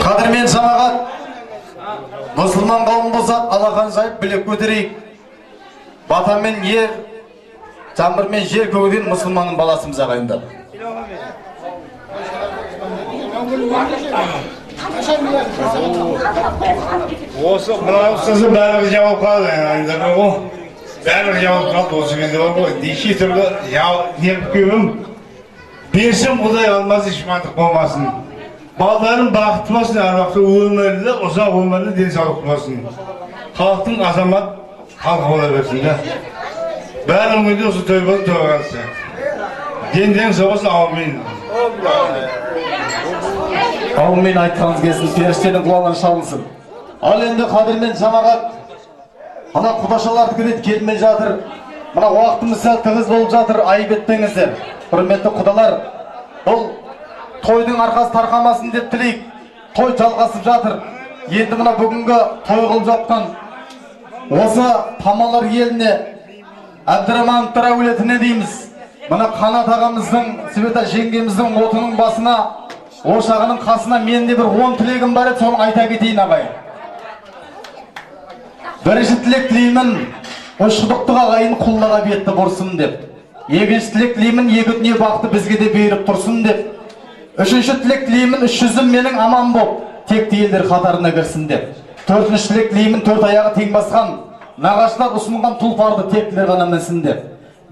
Speaker 1: Қадірмен жамағат, мұсылман қауым болсақ, алақан жайып білек көтерейік. Бата мен ер, жаңбыр мен жер көгіден мұсылманның баласымыз ағайындар.
Speaker 14: Осы мынау сөзі барлығы жауап қалды, ағайындар ғой. Барлығы жауап қалды, осы кезде бар ғой. Неше түрлі не күйеуім берсем Құдай алмас, ешмандық болмасын. Балдарым бақытты болсын, әр уақытта өмірлі, ұзақ өмірлі, денсаулықты болсын. Халықтың азамат халқы бола берсін да. Бәрінің үйде осы той болсын, тойға қатысты. Дендерің сау болсын, аумин.
Speaker 1: Аумин айтқаныңыз келсін, періштенің құлағынан шалынсын. Ал енді қадірмен жамағат, ана құдашалардікі дейді, келмей жатыр. Мына уақытымыз сәл тығыз болып жатыр, айып етпеңіздер. Құрметті құдалар, бұл тойдың арқасы тарқамасын деп тілейік. Той жалғасып жатыр. Енді мына бүгінгі той қылып жатқан осы Тамалар еліне, Әбдірамановтар әулетіне дейміз. Мына Қанат ағамыздың, Света жеңгеміздің отының басына, ошағының қасына менде бір 10 тілегім бар еді, соны айта кетейін ағайын. Бірінші тілек тілеймін, ұшқұдықтық ағайын құллаға бетті бұрсын деп. Екінші тілек тілеймін, екі дүние бақты бізге де беріп тұрсын деп. Үшінші тілек тілеймін, үш жүзім менің аман боп, текті елдер қатарына кірсін деп. Төртінші тілек тілеймін, төрт аяғы тең басқан, нағашылар ұсынған тұлпарды тектілер ғана мінсін деп.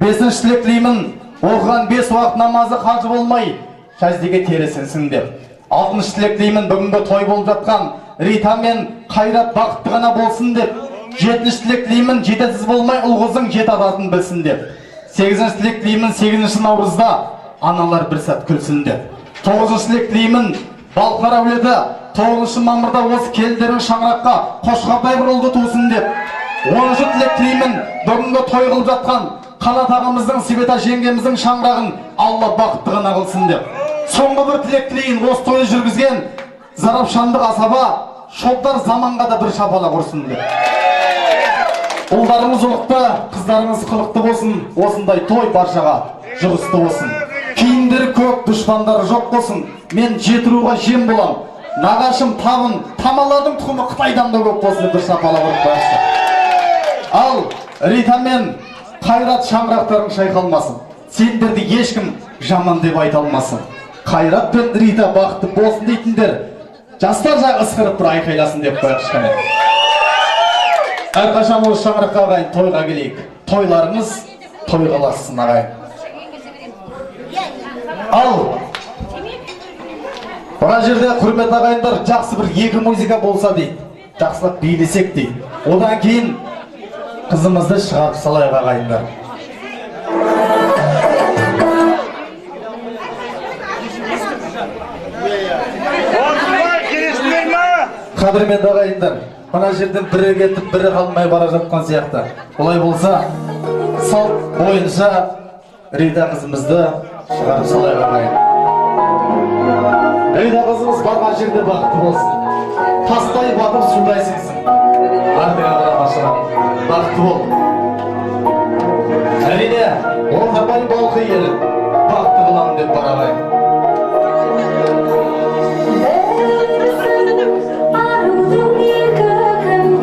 Speaker 1: Бесінші тілек тілеймін, оқыған 5 уақыт намазы қажы болмай, сәждеге тері сіңсін деп. Алтыншы тілек тілеймін, бүгінгі той болып жатқан Рита мен Қайрат бақытты ғана болсын деп. Жетінші тілек тілеймін, жетесіз болмай ұл қызың жеті атасын білсін деп. Сегізінші тілек тілеймін, 8 наурызда аналар бір сәт күлсін деп. Тоғызыншы тілек тілеймін, Балқар әулеті 9 мамырда осы келіндердің шаңыраққа қошқардай бір ұлды тусын деп. 10-шы тілек тілеймін, бүгінгі той қылып жатқан Қанат ағамыздың, Света жеңгеміздің шаңырағын Алла бақытты ғана қылсын деп. Соңғы бір тілек тілейін, осы тойды жүргізген Зарапшандық асаба Шобдар заманға да бір шапалақ ұрсын деп. Ұлдарыңыз ұлықты, қыздарыңыз қылықты болсын, осындай той баршаға жұғысты болсын. Киімдері көк, дұшпандары жоқ болсын, мен жеті руға жем болам. Нағашым табын, тамалардың тұқымы Қытайдан да көп болсын деп бір шапалақ ұрып қояйықшы. Ал Рита мен Қайрат шаңырақтарың шайқалмасын. Сендерді ешкім жаман деп айта алмасын. Қайрат пен Рита бақытты болсын дейтіндер жастар жағы ысқырып бір айқайласын деп қояйықшы қане. Әрқашан осы шаңыраққа ағайын тойға келейік. Тойларыңыз тойға ұлассын ағайын. Ал мына жерде құрметті ағайындар, жақсы бір екі музыка болса дейді. Жақсылап билесек дейді. Одан кейін қызымызды шығарып салайық ағайындар. Қадірменді ағайындар, мына жерден бірі кетіп, бірі қалмай бара жатқан сияқты. Олай болса, салт бойынша Рита қызымызды шығарып салайық ағайын. Рита қызымыз барған жерде бақытты болсын. Тастай батып судай сіңсін. Артыңа қарама шығар. Бақытты бол. Әрине, Ортабай балқы елін бақытты қыламын деп бар ағайын.
Speaker 19: Арудың екі күн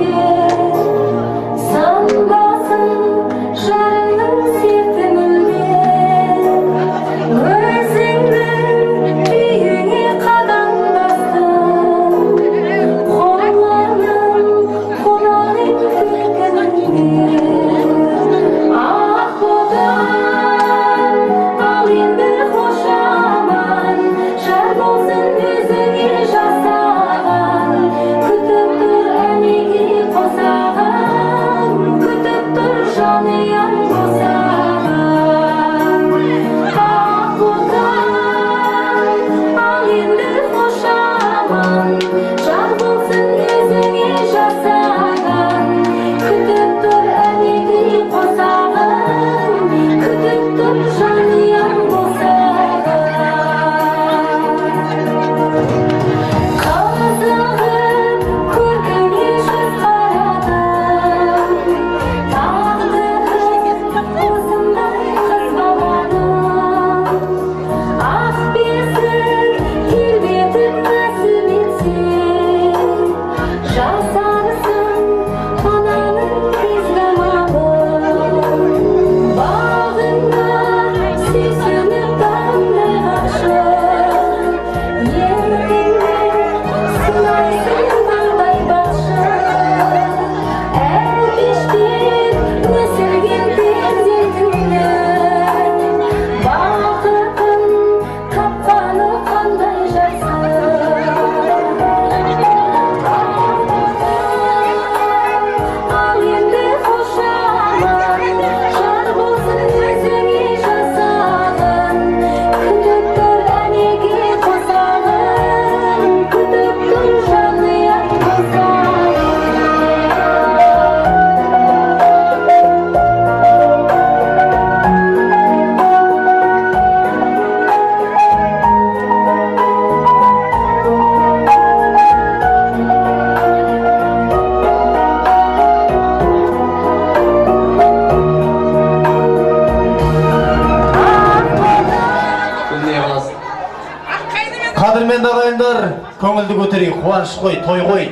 Speaker 1: Қадірменді ағайындар, көңілді көтерейік, қуаныш қой, той қой.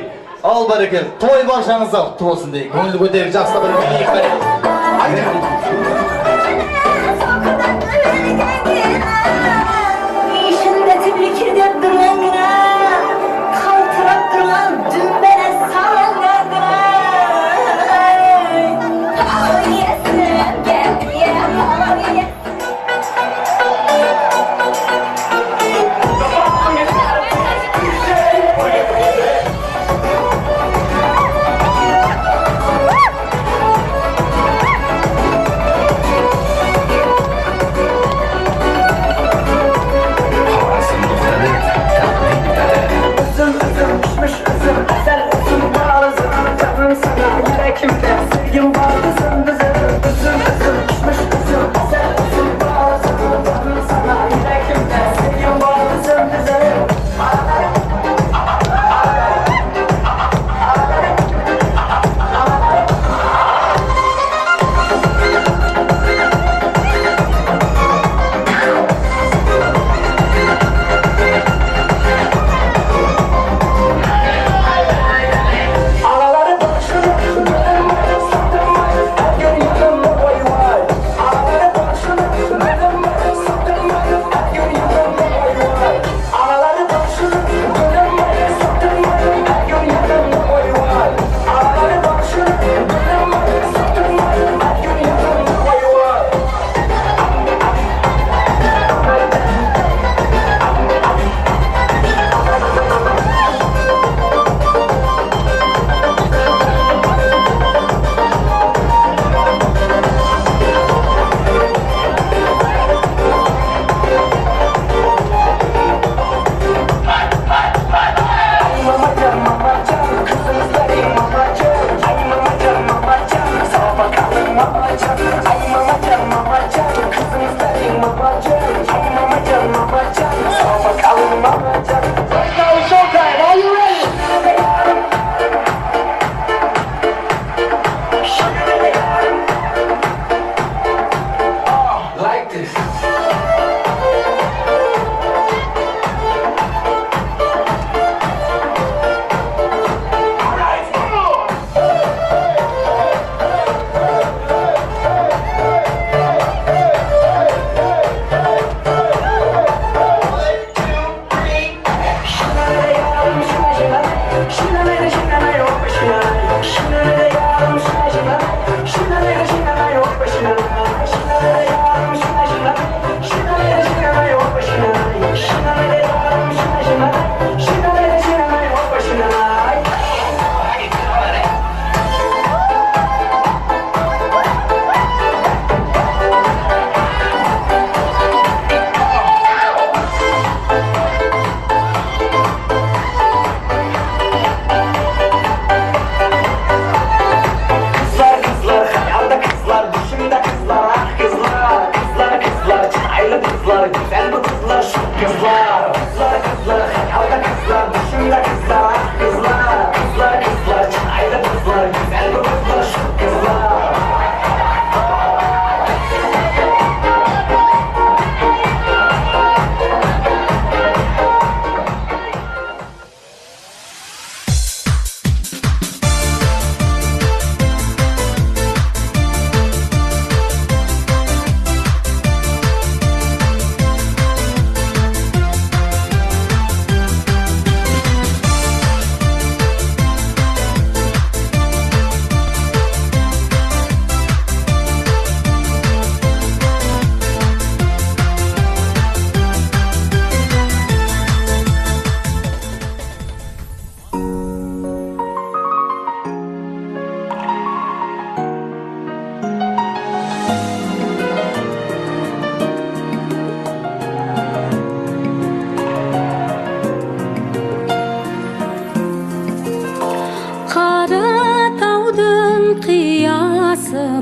Speaker 1: Ал бәрекелді, той баршаңызға құтты болсын дейік. Көңілді көтерейік, жақсылап бір билейік бәрекелді.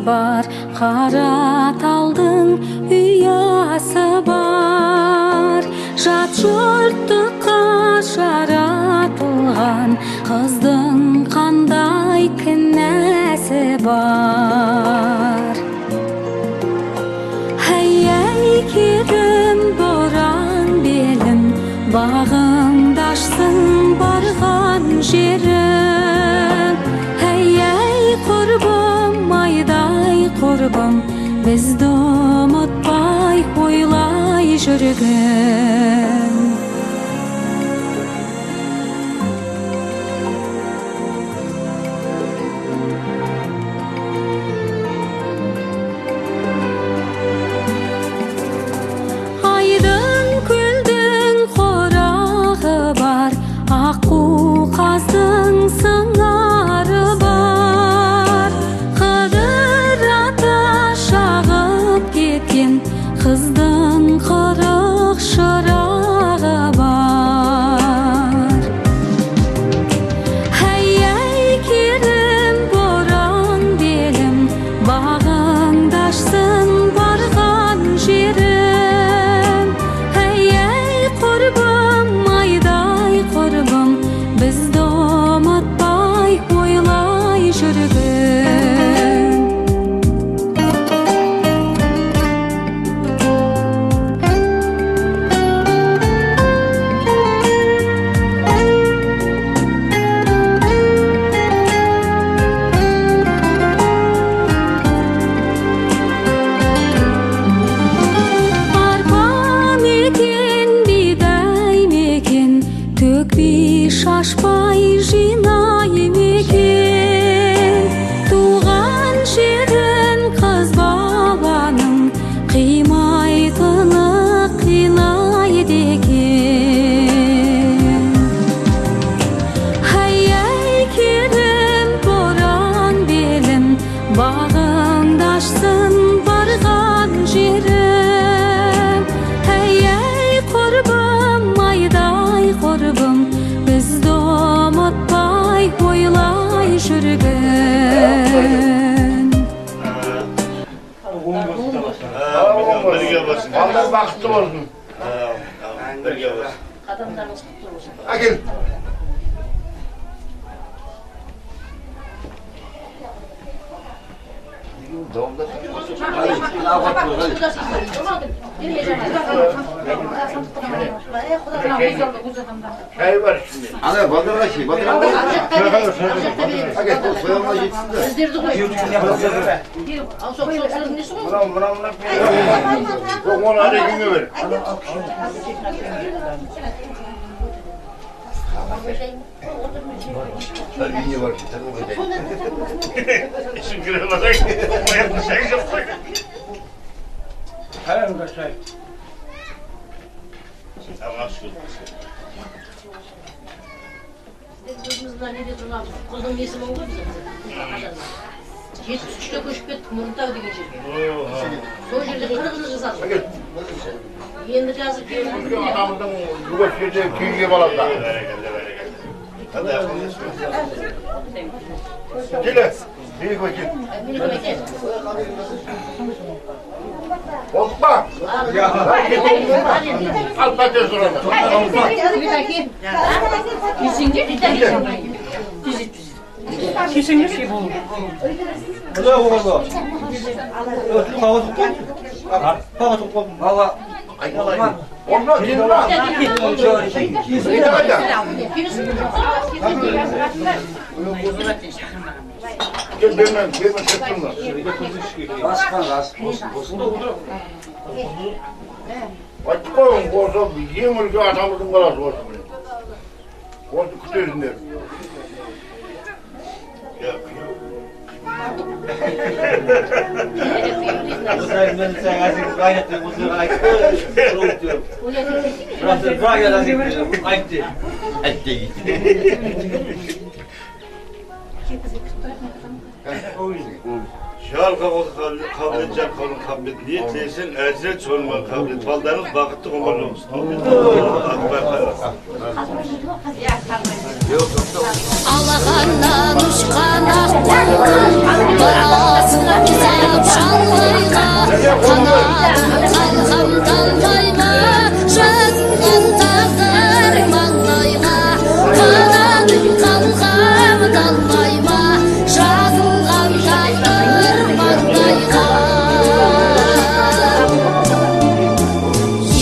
Speaker 2: Бар, қара талдың ұясы бар, жат жұрттыққа жаратылған қыздың қандай кінәсі бар? Әй, әй, келін, боран белім, бағым жерің. Әй, әй, құрбым, айдай құрбым, бізді ұмытпай ойлай жүргін. Айдын көлдің қорағы бар, аққу қаздың сыңары бар. Қыдыр ата шағып кеткен қыздың 40 шырағы бар. Әй, әй, керім боран белім, бағыңды ашсын барған жерім. Әй, әй, құрбым, айдай құрбым, бізді ұмытпай ойлай жүргін. Арпа мекен, бидай мекен, төкпей шашпай жинай мекен. Туған жерін қыз баланың қимайтыны қинайды екен. Әй, әй, керім боран белім, бағыңды ашсын барған жерім. Әй, әй, құрбым, айдай құрбым, бізді ұмытпай ойлай жүргін.
Speaker 14: Бірге болсын.
Speaker 10: Балдар бақытты болсын.
Speaker 14: Бірге болсын.
Speaker 22: Қадамдарыңыз құтты болсын.
Speaker 10: Әкел. Шай бар ішінде.
Speaker 1: Ана балдарға шей, балдарға. Әкел, бұл сояғына жетсін де.
Speaker 22: Біздерді ғой. Ал сол сөздің несі ғой?
Speaker 10: Мынау, мынау, мынау. Жоқ, оны Әлекеңе бер.
Speaker 1: Үйіне барып жетер ғой.
Speaker 14: Ішін кіре алмасаң, ояқта шай жоқ қой.
Speaker 10: Қараңдар шай.
Speaker 14: Алға шүкір.
Speaker 22: Өзіміз мына неде тұрған қыздың есімі ғой біздің. 73-те көшіп кеттік Мұрынтау деген жерге. Сол жерде 40 жыл жасадық. Енді қазір келіп
Speaker 10: Атамыздың осы жерде күйге баласы. Келе, Мелик әке. Болдық па? Ал пәтер сұрама.
Speaker 5: Кесеңдерші бұл.
Speaker 6: Құдай оғызы. Қағаз қойып. Қағаз қойып. Бала.
Speaker 10: Онда сен ба? Рита қайда? Кел бермен, бермен кеттім.
Speaker 6: Басқан рас, болсын, болсын.
Speaker 10: Айтып қойың, осы ең үлкен атамыздың баласы осы. Осы күтесіңдер.
Speaker 14: Жарқауға қабілет, қабілет, не тілесең, әзірет соңған қабілет. Балдарыңыз бақытты ғұмырлы болсын.
Speaker 19: Алағаннан ұшқан аққу, барасың ұзап шалғайға, қанатың қалқам талмай ма, жазылған тағдыр маңдайға, қанатың қалқам талмай ма, жазылған тағдыр маңдайға.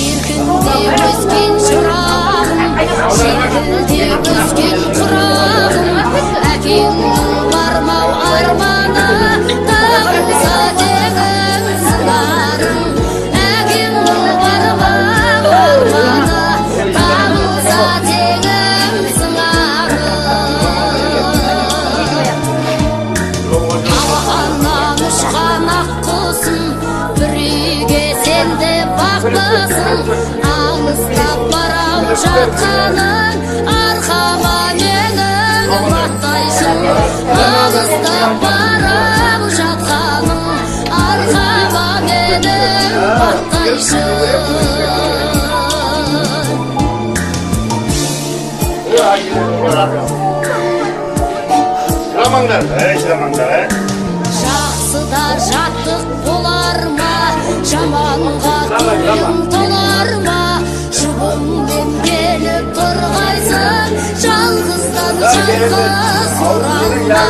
Speaker 19: Еркінде өскен шырағым, желкілдеп өскен құрақ. жатқаның, арқама менің баттайсың. Алыстап барып жатқаның, арқама менің баттайсың.
Speaker 10: Жыламаңдар, әй, жыламаңдар, ә?
Speaker 19: Жақсыда жаттық болар ма, жаманға тойың толар ма? Жұбыңмен келіп тұрғайсың, жалғыздан жалғыз оралма.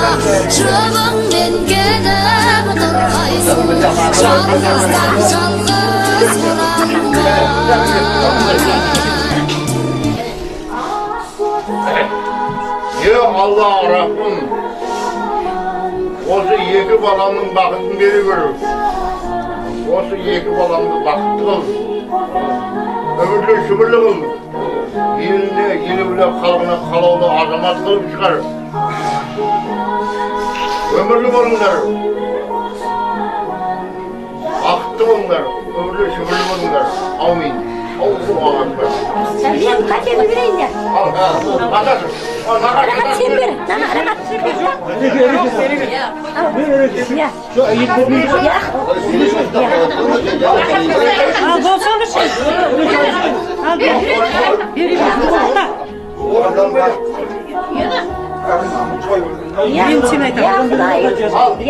Speaker 19: Жұбыңмен келіп тұрғайсың, жалғыздан жалғыз оралма.
Speaker 10: Е, Алла Раббым, осы екі баламның бақытын бере көр. Осы екі баламды бақытты қыл. Өмірлі шүбірлі қыл. Еліне, елеулі, халқына қалаулы азамат қылып шығар. Өмірлі болыңдар. Бақытты болыңдар. Өмірлі шүбірлі болыңдар. Аумин.
Speaker 3: Мен қатемді берейін де. Рахат, сен бер. Рахат.
Speaker 17: Ал болсаңызшы. Ал бер. Бер. Мен сен айтамын.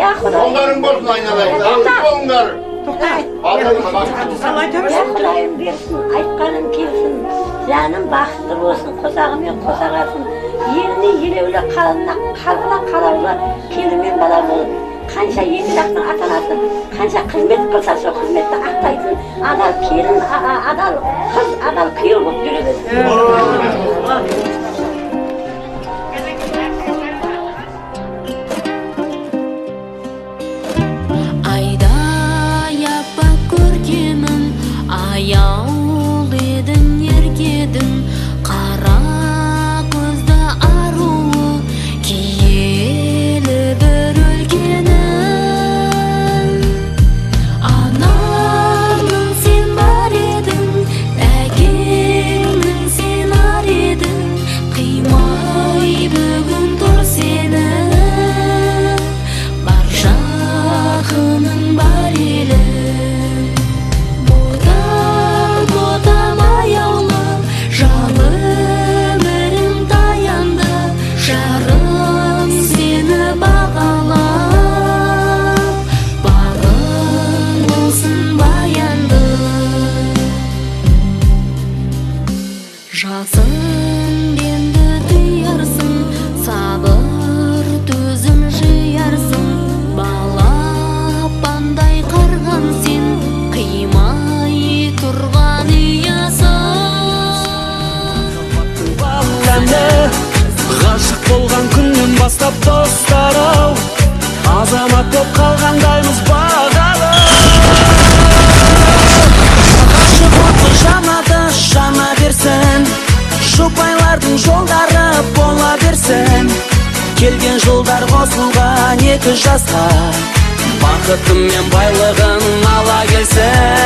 Speaker 3: Я Құдай.
Speaker 10: Қолдарың болсын айналайын. Бақытты болыңдар.
Speaker 3: Я Құдайым берсін, айтқаным келсін, жаным бақытты болсын, қосағымен қосағасын, еліне елеулі, халқына қалаулы, келінмен бала болып, қанша екі жақтың ата-анасы қанша қызмет қылса, сол қызметті ақтайтын адал келін, адал қыз, адал күйеу болып жүре берсін.
Speaker 2: Аяул едің, еркедің, қара көзді аруы, киелі бір өлкенің. Анамның сен бар едің, әкеңнің сен ар едің, қимай бүгін тұр сені, бар жақының бар елің. Жасың енді тыярсың, сабыр төзім жиярсың, балапандай қарған сен, қимай тұрған ұясың.
Speaker 9: Ғашық болған күннен бастап достар ау, азамат боп қалғандаймыз бағалы. Ғашық оты жанады, жана берсін, жұбайлардың жолдары бола берсін. Келген жылдар қосылған екі жасқа, бақыты мен байлығын ала келсін.